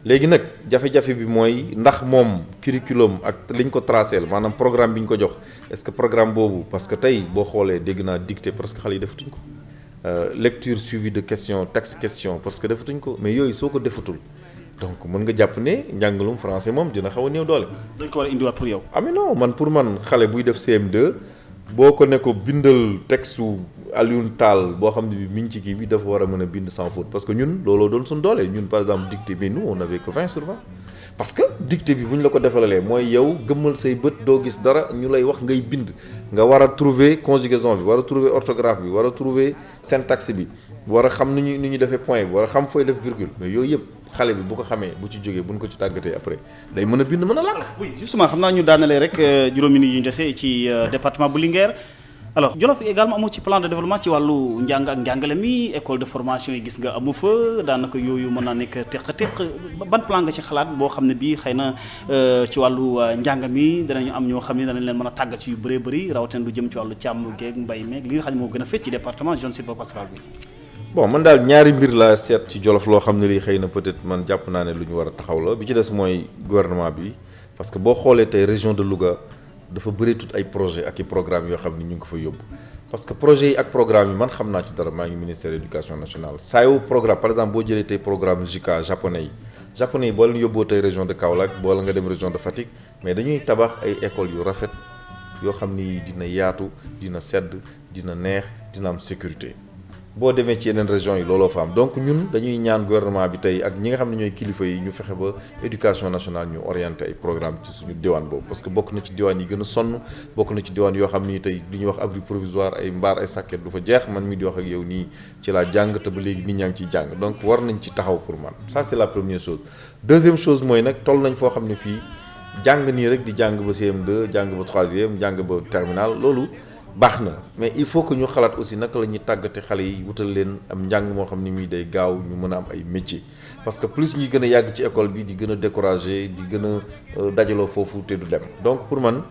léegi nag jafe-jafe bi mooy ndax moom curriculum ak liñ ko tracé maanaam programme bi ñu ko jox est-ce que programme boobu parce que tey boo xoolee dégg naa dictée parce que xale yi defatuñ ko lecture suivie de question texte question parce que defatuñ ko mais yooyu soo ko defatul donc mën nga jàpp ne njàngalum français moom dina xaw a néew doole. dañ ko war a indiwaat pour yow. ah mais non man pour man xale buy def CM2 boo ko ne ko bindal texte Alioune Tall boo xam ne bi mi ngi ci kii bi dafa war a mën a bind sans faute parce que ñun looloo doon suñ doole ñun par exemple dictée bi nous on avait que 20 sur 20 parce que dictée bi bu ñu la ko defalalee mooy yow gëmmal say bët doo gis dara ñu lay wax ngay bind nga war a trouver conjugaison bi war a trouver orthographe bi war a trouver syntaxe bi war a xam ni ñu defee point bi war a xam fooy def virgule mais yooyu yëpp xale bi bu ko xamee bu ci jógee bu ñu ko ci tàggatee après day mën a bind mën a làkk. oui justement xam naa ñu daanalee rek juróomi nit yu ñu dese ci département bu Linguère. alors Djoloff également amoo ci plan de développement ci wàllu njàng ak njàngale mi école de formation yi gis nga amu fa daanaka yooyu mën naa nekk teq ban plan nga ci xalaat boo xam ne bii xëy na ci wàllu njàng mi danañu am ñoo xam ne danañ leen mën a tàggat ci yu bëree bëri rawatina lu jëm ci wàllu càmm geeg mbay meeg li nga xam ne moo gën a fës ci département zone sylvo-pastorale bi. bon man daal ñaari mbir laa seet ci Djoloff loo xam ne lii xëy na peut-être man jàpp naa ne lu ñu war a taxaw la bi ci des mooy gouvernement bi parce que boo xoolee tey région de Louga dafa bëri tout ay projet ak i programme yoo xam ne ñu ngi ko fa yóbbu parce que projet yi ak programme yi man xam naa ci dara maa ngi ministère de l'éducation nationale saa yu programme par exemple boo jëlee tey programme JICA japonais yi boo leen yóbboo tey région de Kaolack boo la nga dem région de Fatick mais dañuy tabax ay écoles yu rafet yoo xam ni dina yaatu dina sedd dina neex dina am sécurité boo demee ci yeneen régions yi looloo fa am donc ñun dañuy ñaan gouvernement bi tey ak ñi nga xam ne ñooy kilifa yi ñu fexe ba éducation nationale ñu orienté ay programme ci suñu diwaan boobu parce que bokk na ci diwaan yi gën a sonn bokk na ci diwaan yoo xam ni tey li ñuy wax abri provisoire ay mbaar ay sàkket du fa jeex man mi di wax ak yow nii ci laa jàng te ba léegi nit ñaa ngi ciy jàng donc war nañ ci taxaw pour man ça c'est la première chose deuxième chose mooy nag toll nañ foo xam ne fii jàng nii rek di jàng ba CM2 jàng ba troisième jàng ba terminal loolu baax na mais il faut que ñu xalaat aussi naka la ñuy tàggate xale yi wutal leen am njàng moo xam ni muy day gaaw ñu mën a am ay métiers parce que plus ñuy gën a yàgg ci école bi di gën a décourager di gën a dajaloo foofu te du dem donc pour man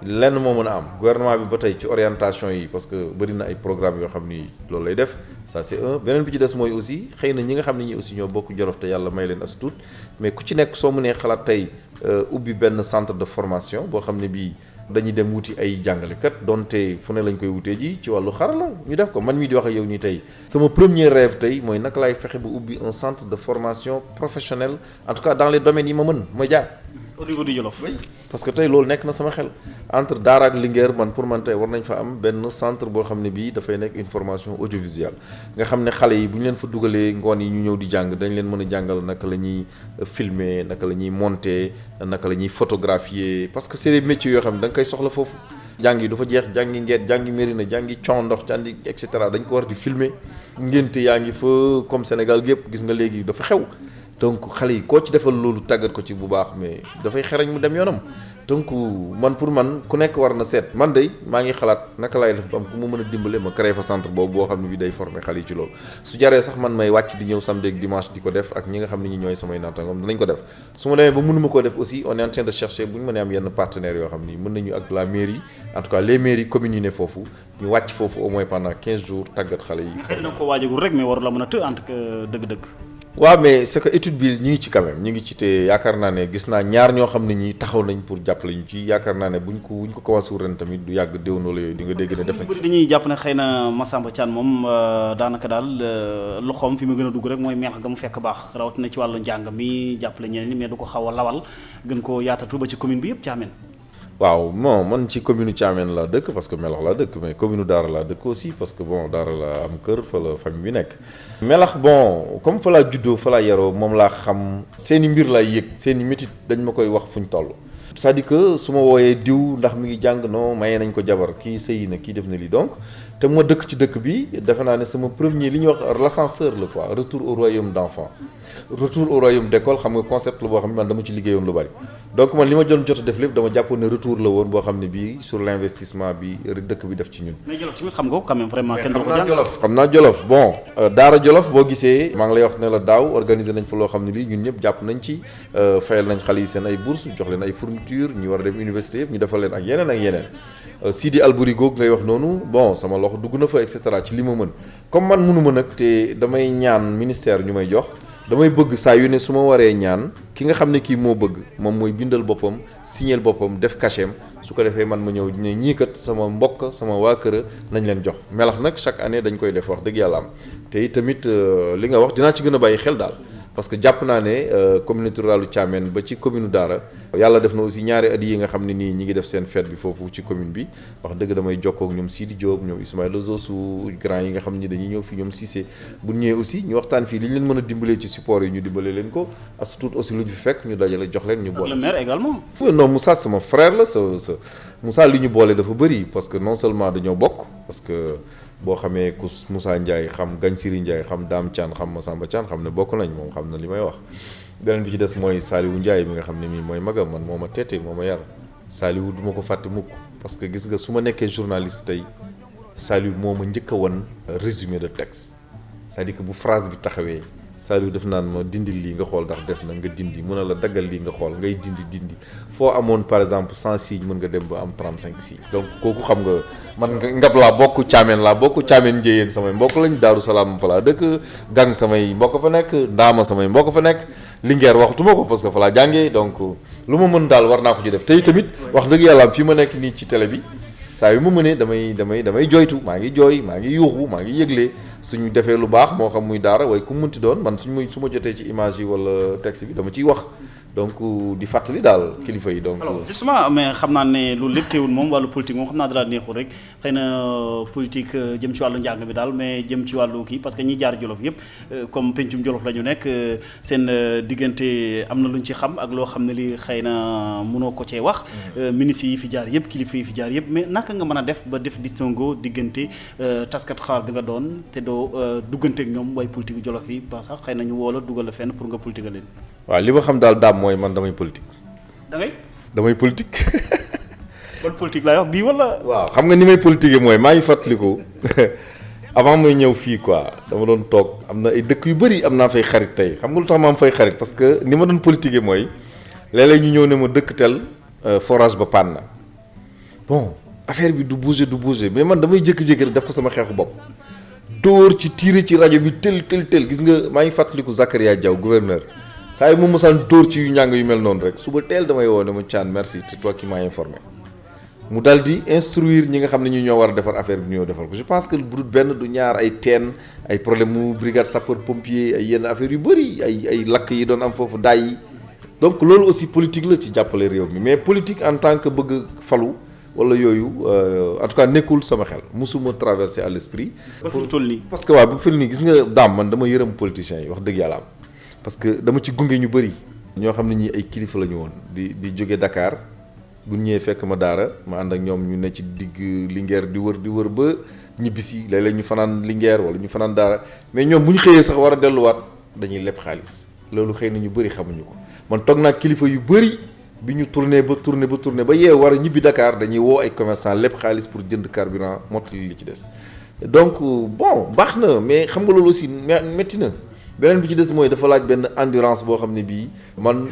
lenn moo mën a am gouvernement bi ba tey ci orientation yi parce que bëri na ay programmes yoo xam ni loolu lay def ça c'est un beneen bi ci des mooy aussi xëy na ñi nga xam ne ñi aussi ñoo bokk Djoloff te yàlla may leen as tuut mais ku ci nekk soo mënee xalaat tey ubbi benn centre de formation boo xam ne bii dañuy dem wuti ay jàngalekat donte fu ne lañ koy wutee ji ci wàllu xarala ñu def ko man mii di wax ak yow nii tey sama premier rêve tey mooy naka laay fexe ba ubbi un centre de formation professionnelle en tout cas dans les domaines yi ma mën ma jaar. au niveau du Djoloff. oui parce que tey loolu nekk na sama xel entre Daara ak Linguère man pour man tey war nañ fa am benn centre boo xam ne bii dafay nekk une formation audiovisuelle nga xam ne xale yi bu ñu leen fa dugalee ngoon yi ñu ñëw di jàng dañ leen mën a jàngal naka la ñuy filmer naka la ñuy monter naka la ñuy photographier parce que c'est des métiers yoo xam ne da nga koy soxla foofu jàng yi du fa jeex jàngi ngeet jàngi mérina jàngi con ndox jàngi et cetera dañ ko war di filmer ngénte yaa ngi fa comme Sénégal gépp gis nga léegi dafa xew donc xale yi koo ci defal loolu tàggat ko ci bu baax mais dafay xarañ mu dem yoonam donc man pour man ku nekk war na seet man de maa ngi xalaat naka laay def ba am ku ma mën a dimbale ma créer fa centre boobu boo xam ne bi day former xale yi ci loolu su jaree sax man may wàcc di ñëw samedi ak dimanche di ko def ak ñi nga xam ne ñi ñooy samay naataangoom dinañ ko def su ma demee ba mënuma koo def aussi on est en train de chercher bu ñu mënee am yenn partenaires yoo xam ni mën nañu ak la mairie en tout cas les mairies communes yi ne foofu ñu wàcc foofu au moins pendant 15 jours tàggat xale yi. xëy na ko waajagul rek mais waru la mën a të en tout cas dëgg-dëgg. waaw mais c'est que étude bi ñu ngi ci quand même ñu ngi ci te yaakaar naa ne gis naa ñaar ñoo xam ne ñi taxaw nañ pour jàppale ñu ci yaakaar naa ne buñ ko commencé ren tamit du yàgg déwénoo la yooyu di nga dégg ne def nañ bëri dañuy jàpp ne xëy na Massamba Thiane moom daanaka daal loxoom fi mu gën a dugg rek mooy meex ga mu fekk baax rawatina ci wàllu njàng mi jàppale ñeneen ñi mais du ko xaw a lawal gën koo yaatatu ba ci commune bi yëpp Thiamène. waaw bon man ci commune Thiamène laa dëkk parce que Melax laa dëkk mais commune Daara laa dëkk aussi parce que bon Daara laa am kër fa la famille bi nekk Melax bon comme fa laa juddoo fa laa yaroo moom laa xam seeni mbir laay yëg seeni métit dañ ma koy wax fu ñu toll c'est-à-dire que su ma wooyee diw ndax mi ngi jàng non mayee nañ ko jabar kii sëyi na kii def na lii donc te ma dëkk ci dëkk bi defe naa ne sama premier li ñuy wax l'ascenseur la quoi retour au royaume d'enfant retour au royaume d'école xam nga concept la boo xam ne man dama ci liggéeyoon lu bari donc man li ma jot a def lépp dama jàppoon ne retour la woon boo xam ne bii sur l'investissement bi dëkk bi def ci ñun. mais Djoloff tamit xam nga ko quand même vraiment kenn du ko jàng xam naa Djoloff bon Daara Djoloff boo gisee maa ngi lay wax ne la daaw organiser nañ fa loo xam ne lii ñun ñëpp jàpp nañ ci fayal nañ xale yi seen ay bourses jox leen ay fournitures ñu war a dem université yëpp ñu defal leen ak yeneen Sidi Albouri goog ngay wax noonu bon sama loxo dugg na fa et cetera ci li ma mën comme man mënuma nag te damay ñaan ministère ñu may jox damay bëgg saa yu ne su ma waree ñaan ki nga xam ne kii moo bëgg moom mooy bindal boppam signer boppam def cachet su ko defee man ma ñëw ne ñii kat sama mbokk sama waa kër nañ leen jox Melax nag chaque année dañ koy def wax dëgg yàlla am te tamit li nga wax dinaa ci gën a bàyyi xel daal parce que jàpp naa ne communauté rurale Thiamène ba ci commune Daara yàlla def na aussi ñaari at yi nga xam ne nii ñi ngi def seen fête bi foofu ci commune bi wax dëgg damay jokkoo ak ñoom Sidi Diop ñoom Ismaïla Zosu grand yi nga xam ne dañuy ñëw fii ñoom Cissé bu ñëwee aussi ñu waxtaan fii li ñu leen mën a dimbalee ci support yi ñu dimbale leen ko as tuut aussi lu ñu fi fekk ñu dajale jox leen ñu boole. le maire également. non Moussa sama frère la sa Moussa li ñu boole dafa bëri parce que non seulement dañoo bokk parce que boo xamee ku Moussa Ndiaye xam Gagne Siri Ndiaye xam Dame Thiane xam Massamba Thiane xam ne bokk nañ moom xam na li may wax beneen bi ci des mooy Saliou Ndiaye mi nga xam ne mii mooy magam man moo ma teete moo ma yar Saliou du ma ko fàtte mukk parce que gis nga su ma nekkee journaliste tey Saliou moo ma njëkk a wan résumé de texte c'est-à-dire que bu phrase bi taxawee Saliou def naan ma dindil lii nga xool ndax des na nga dindi mën na la daggal lii nga xool ngay dindi foo amoon par exemple 100 signes mën nga dem ba am 35 signes donc kooku xam nga man ngab laa bokk Thiamène njëyeen samay mbokk lañ Daaru Salaam fa laa dëkk Gang samay mbokk fa nekk Ndaama samay mbokk fa nekk Linguère waxtuma ko parce que fa laa jàngee donc lu ma mën daal war naa ko ci def tey tamit wax dëgg yàlla fi ma nekk nii ci télé bi saa yu ma mënee damay jooytu maa ngi jooy maa ngi yuuxu maa ngi yëgle suñu defee lu baax moo xam muy daara waaye ku mu mënti doon man su ma jotee ci image yi wala texte bi dama ciy wax donc di fàttali daal kilifa yi donc. alors justement mais xam naa ne loolu lépp teewul moom wàllu politique moom xam naa dara neexul rek xëy na politique jëm ci wàllu njàng bi daal mais jëm ci wàllu kii parce que ñi jaar Djoloff yëpp comme pencum Djoloff la ñu nekk seen diggante am na lu ñu ci xam ak loo xam ne li xëy na mënoo ko cee wax. ministres yi fi jaar yëpp kilifa yi fi jaar yëpp mais naka nga mën a def ba def distinguo diggante taskat xaar bi nga doon te doo duggante ak ñoom way politique Djoloff yi ba sax xëy na ñu woo la dugal la fenn pour nga politique leen. waaw li ma xam daal daam mooy man damay politique. da ngay. damay politique kon politique laay wax bii wala. waaw xam nga ni may politique mooy maa ngi fàttaliku avant may ñëw fii quoi dama doon toog am na ay dëkk yu bëri am naa fay xarit tey xam nga lu tax ma am fay xarit parce que ni ma doon politique mooy léeg-léeg ñu ñëw ne ma dëkk tel forage ba panne na bon affaire bi du bouger mais man damay jékki-jékki rek def ko sama xeexu bopp dóor ci tiire ci rajo bi tel gis nga maa ngi fàttaliku Zakaria Diaw gouverneur saa yu ma mosaan dóor ci yu njàng yu mel noonu rek suba teel damay woo ne ma Thiane merci c'est toi qui m'as informé mu dal di instruire ñi nga xam ne ñu ñoo war a defar affaire bi ñoo defar ko je pense que bu dul benn du ñaar ay teen ay problème mu brigade sapeur pompier ay yenn affaire yu bëri ay lakk yi doon am foofu daay yi donc loolu aussi politique la ci jàppale réew mi mais politique en tant que bëgg falu wala yooyu en tout cas nekkul sama xel musuma traversé à l'esprit pour toll nii parce que waaw bu fil nii gis nga daam man dama yërëm politiciens yi wax dëgg yàlla am parce que dama ci gunge ñu bëri ñoo xam ne ñi ay kilifa la ñu woon di jóge Dakar bu ñëwee fekk ma daara ma ànd ak ñoom ñu ne ci digg Linguère di wër ba ñibbisi léeg-léeg ñu fanaan Linguère wala ñu fanaan daara mais ñoom bu ñu xëyee sax war a delluwaat dañuy leb xaalis loolu xëy na ñu bëri xamuñu ko man toog naa kilifa yu bëri bi ñu tourné ba yeew war a ñibbi Dakar dañuy woo ay commerçant leb xaalis pour jënd carburant mottali li ci des donc bon baax na mais xam nga loolu aussi métti na beneen bi ci des mooy dafa laaj benn endurance boo xam ne bii man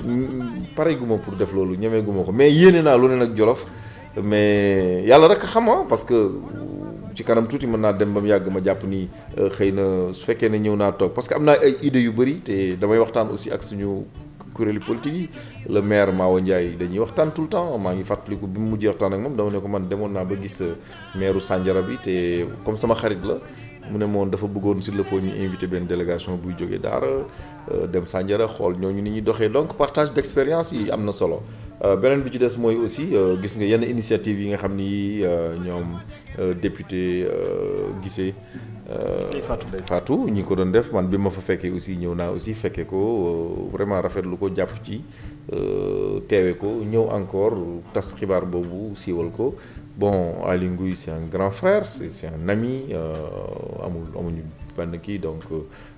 pare gu ma pour def loolu ñemee gu ma ko mais yéene naa lu ne nag Djoloff mais yàlla rek xam parce que ci kanam tuuti mën naa dem ba mu yàgg ma jàpp ni xëy na su fekkee ne ñëw naa toog parce que am naa ay idées yu bëri te damay waxtaan aussi ak suñu kuréelu politique yi le maire Mawa Ndiaye dañuy waxtaan tout le temps maa ngi fàttaliku bi mu mujjee waxtaan ak moom dama ne ko man demoon naa ba gis maire Sandiara bi te comme sama xarit la mu ne moom dafa bëggoon s'il le faut ñu invité benn délégation buy jógee Daara dem Sandiara xool ñooñu ni ñuy doxee donc partage d'expérience yi am na solo beneen bi ci des mooy aussi gis nga yenn initiative yi nga xam ni ñoom député gisee day faatu ñi ko doon def man bi ma fa fekkee aussi ñëw naa aussi fekkee ko vraiment rafetlu ko jàpp ci teewe ko ñëw encore tas xibaar boobu siiwal ko bon Aly Ngouille c'est un grand frère c'est un ami amuñu benn kii donc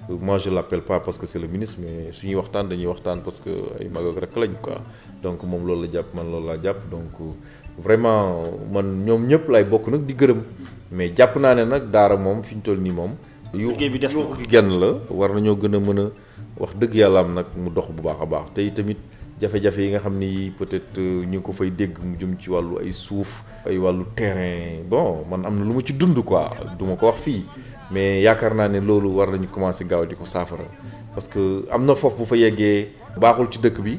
moi je l'appelle pas parce que c'est le ministre mais suñuy waxtaan dañuy waxtaan parce que ay mag ak rek lañ quoi donc moom loolu la jàpp man loolu laa jàpp donc vraiment man ñoom ñëpp lay bokk nag di gërëm mais jàpp naa ne nag daara moom fi ñu toll nii moom liggéey bi des na gi genn la war nañoo gën a mën a wax dëgg yàlla am nag mu dox bu baax a baax te tamit jafe-jafe yi nga xam ni peut-être ñu ngi ko fay dégg mu jëm ci wàllu ay suuf ay wàllu terrain bon man am na lu ma ci dund quoi du ma ko wax fii mais yaakaar naa ne loolu war nañu commencer gaaw di ko saafara parce que am na foofu bu fa yeggee baaxul ci dëkk bi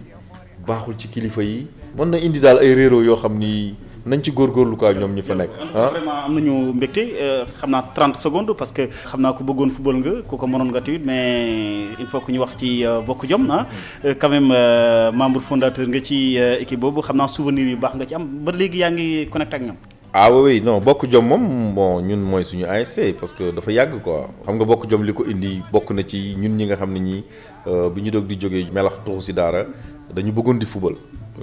baaxul ci kilifa yi mën na indi daal ay réeróo yoo xam ni nañ ci góorgóorlu quoi ñoom ñu fa nekk. vraiment am nañu mbégte xam naa 30 secondes parce que xam naa ko bëggoon football nga ku ko mënoon nga tamit mais il faut que ñu wax ci bokk jom quand même membre fondateur nga ci équipe boobu xam naa souvenir yu baax nga ci am ba léegi yaa ngi connecté ak ñoom. ah oui non bokk jom moom bon ñun mooy suñu ASC parce que dafa yàgg quoi xam nga bokk jom li ko indi bokk na ci ñun ñi nga xam ne ñi bi ñu doog di jógee melax tuxu si daara dañu bëggoon di football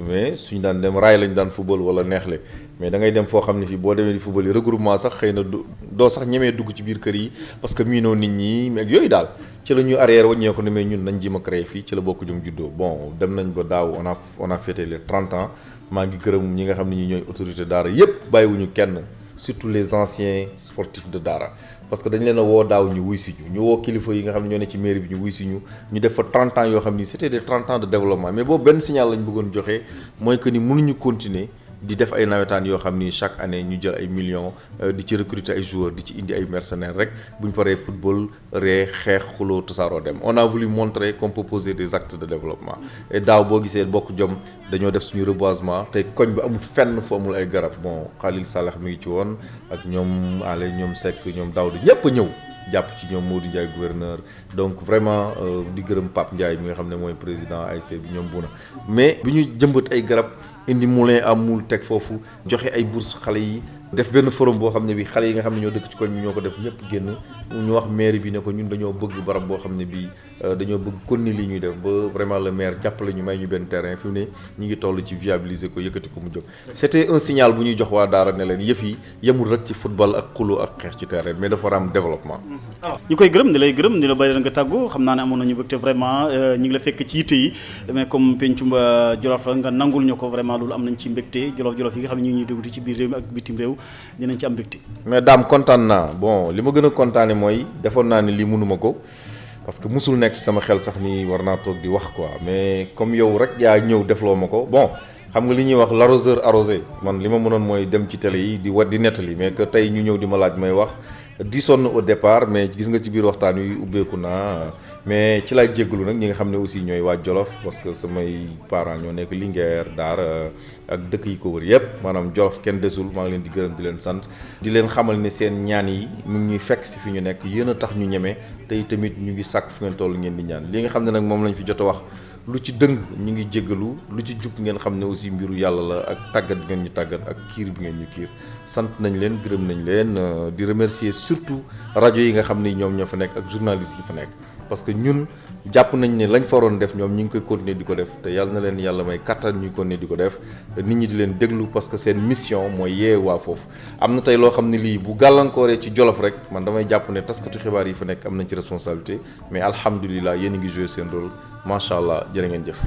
mais suñu daan dem raay lañu daan football wala neexle mais da ngay dem foo xam ne fii boo demee di football yi regroupement sax xëy na doo sax ñemee dugg ci biir kër yi parce que miinoo nit ñi ak yooyu daal ci la ñu arrière waññee ko ne mais ñun nañ ji ma créé fii ci la bokk jom juddoo bon dem nañ ba daaw on a fêté les 30 ans maa ngi gërëm ñi nga xam ne ñi ñooy autorité daara yépp bàyyiwuñu kenn surtout les anciens sportifs de daara parce que dañ leen a woo daaw ñu wuy si ñu woo kilifa yi nga xam ne ñoo ne ci mairie bi ñu wuy si ñu def fa 30 ans yoo xam ni c'était des 30 ans de développement mais boobu benn signal lañ bëggoon joxe mooy que ni mënuñu continuer di def ay nawetaan yoo xam ni chaque année ñu jël ay millions di ci recruter ay joueurs di ci indi ay mercenaires rek bu ñu paree football ree xeex xuloo tasaaroo dem on a voulu montrer qu'on peut poser des actes de développement et daaw boo gisee bokk jom dañoo def suñu reboisement tey koñ bi amul fenn fu amul ay garab bon Khalil Salah mi ngi ci woon ak ñoom Ale ñoom Seck ñoom Daouda ñépp a ñëw jàpp ci ñoom Modou Ndiaye gouverneur donc vraiment di gërëm Pape Ndiaye mi nga xam ne mooy président ASC bi ñoom buna mais bi ñu jëmbat ay garab indi moulin à moule teg foofu joxe ay bourse xale yi def benn forum boo xam ne bi xale yi nga xam ne ñoo dëkk ci koñ bi ñoo ko def ñëpp génn ñu wax maire bi ne ko ñun dañoo bëgg barab boo xam ne bii dañoo bëgg konni li ñuy def ba vraiment le maire jàppale ñu may ñu benn terrain fi mu ne ñu ngi toll ci viabiliser ko yëkkati ko mu jóg c'était un signal bu ñuy jox waa daara ne leen yëf yi yemul rek ci football ak xulo ak xeex ci terrain mais dafa war a am développement. ñu koy gërëm di lay gërëm di la bàyyi nga tàggu xam naa ne amoon nañu bëgg te vraiment ñu ngi la fekk ci yitte yi mais comme Pencum Djoloff la nga nangul ñu ko vraiment vraiment loolu am nañ ci mbégte jolof yi nga xam ne ñu ngi ñuy déglu ci biir réew mi ak bitim réew dinañ ci am mbégte. mais daam kontaan naa bon li ma gën a kontaane mooy defoon naa ne lii mënuma ko parce que musul nekk ci sama xel sax ni war naa toog di wax quoi mais comme yow rek yaa ñëw defloo ma ko bon xam nga li ñuy wax l'arroseur arrosé man li ma mënoon mooy dem ci télé yi di nettali mais que tey ñu ñëw di ma laaj may wax di sonn au départ mais gis nga ci biir waxtaan wi ubbeeku naa mais ci laay jéggalu nag ñi nga xam ne aussi ñooy waa Djoloff parce que samay parents ñoo nekk Linguère Daara ak dëkk yi ko wër yëpp maanaam Djoloff kenn desul maa ngi leen di gërëm di leen sant di leen xamal ne seen ñaan yi mu ngi ñuy fekk si fi ñu nekk yéen a tax ñu ñeme tey tamit ñu ngi sàkk fu ngeen toll ngeen di ñaan li nga xam ne nag moom lañ fi jot a wax lu ci dëng ñu ngi jéggalu lu ci jub ngeen xam ne aussi mbiru yàlla la ak tàggat bi ngeen ñu tàggat ak kiir bi ngeen ñu kiir sant nañ leen gërëm nañ leen di remercier surtout rajo yi nga xam ne ñoom ñoo fa nekk ak journalistes yi fa nekk parce que ñun jàpp nañ ne lañ fa waroon def ñoom ñu ngi koy continuer di ko def te yàlla na leen yàlla may kattan ñuy continuer di ko def nit ñi di leen déglu parce que seen mission mooy yee waa foofu am na tey loo xam ne lii bu gàllankooree ci Djolof rek man damay jàpp ne taskatu xibaar yi fa nekk am nañ ci responsabilité mais alhamdulilah yéen a ngi joué seen rôle macha allah jërë ngeen jëf.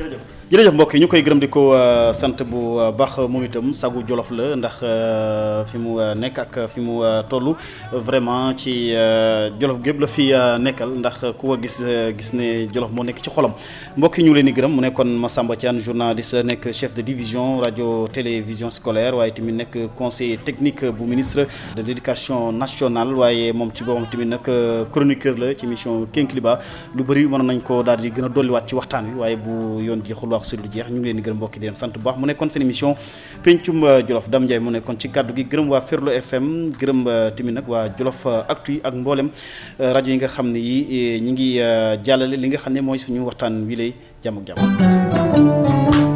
jërëjëf mbokk yi ñu koy gërëm di ko sant bu baax moom itam sagu Djolof la ndax fi mu nekk ak fi mu toll vraiment ci Djolof gépp la fi nekkal ndax ku ko gis ne Djolof moo nekk ci xolam mbokk yi ñu leen di gërëm mu nekkoon Massamba Thiane journaliste nekk chef de division radio télévision scolaire waaye tamit nekk conseiller technique bu ministre de l'éducation nationale waaye moom ci boppam tamit nag chroniqueur la ci émission Kénkiliba lu bëri mën nañ ko daal di gën a dolliwaat ci waxtaan wi waaye bu yoon ji xul wax su lu jeex ñu ngi leen di gërëm mbokki di leen sant bu baax mu nekkoon seen émission Pencum Djolof Dame Ndiaye mu nekkoon ci kaddu gi gërëm waa Ferlo FM gërëm tamit nag waa Djolof Actu yi ak mboolem rajo yi nga xam ne yi ñi ngi jàllale li nga xam ne mooy suñu waxtaan wi lay jàmm ak jàmm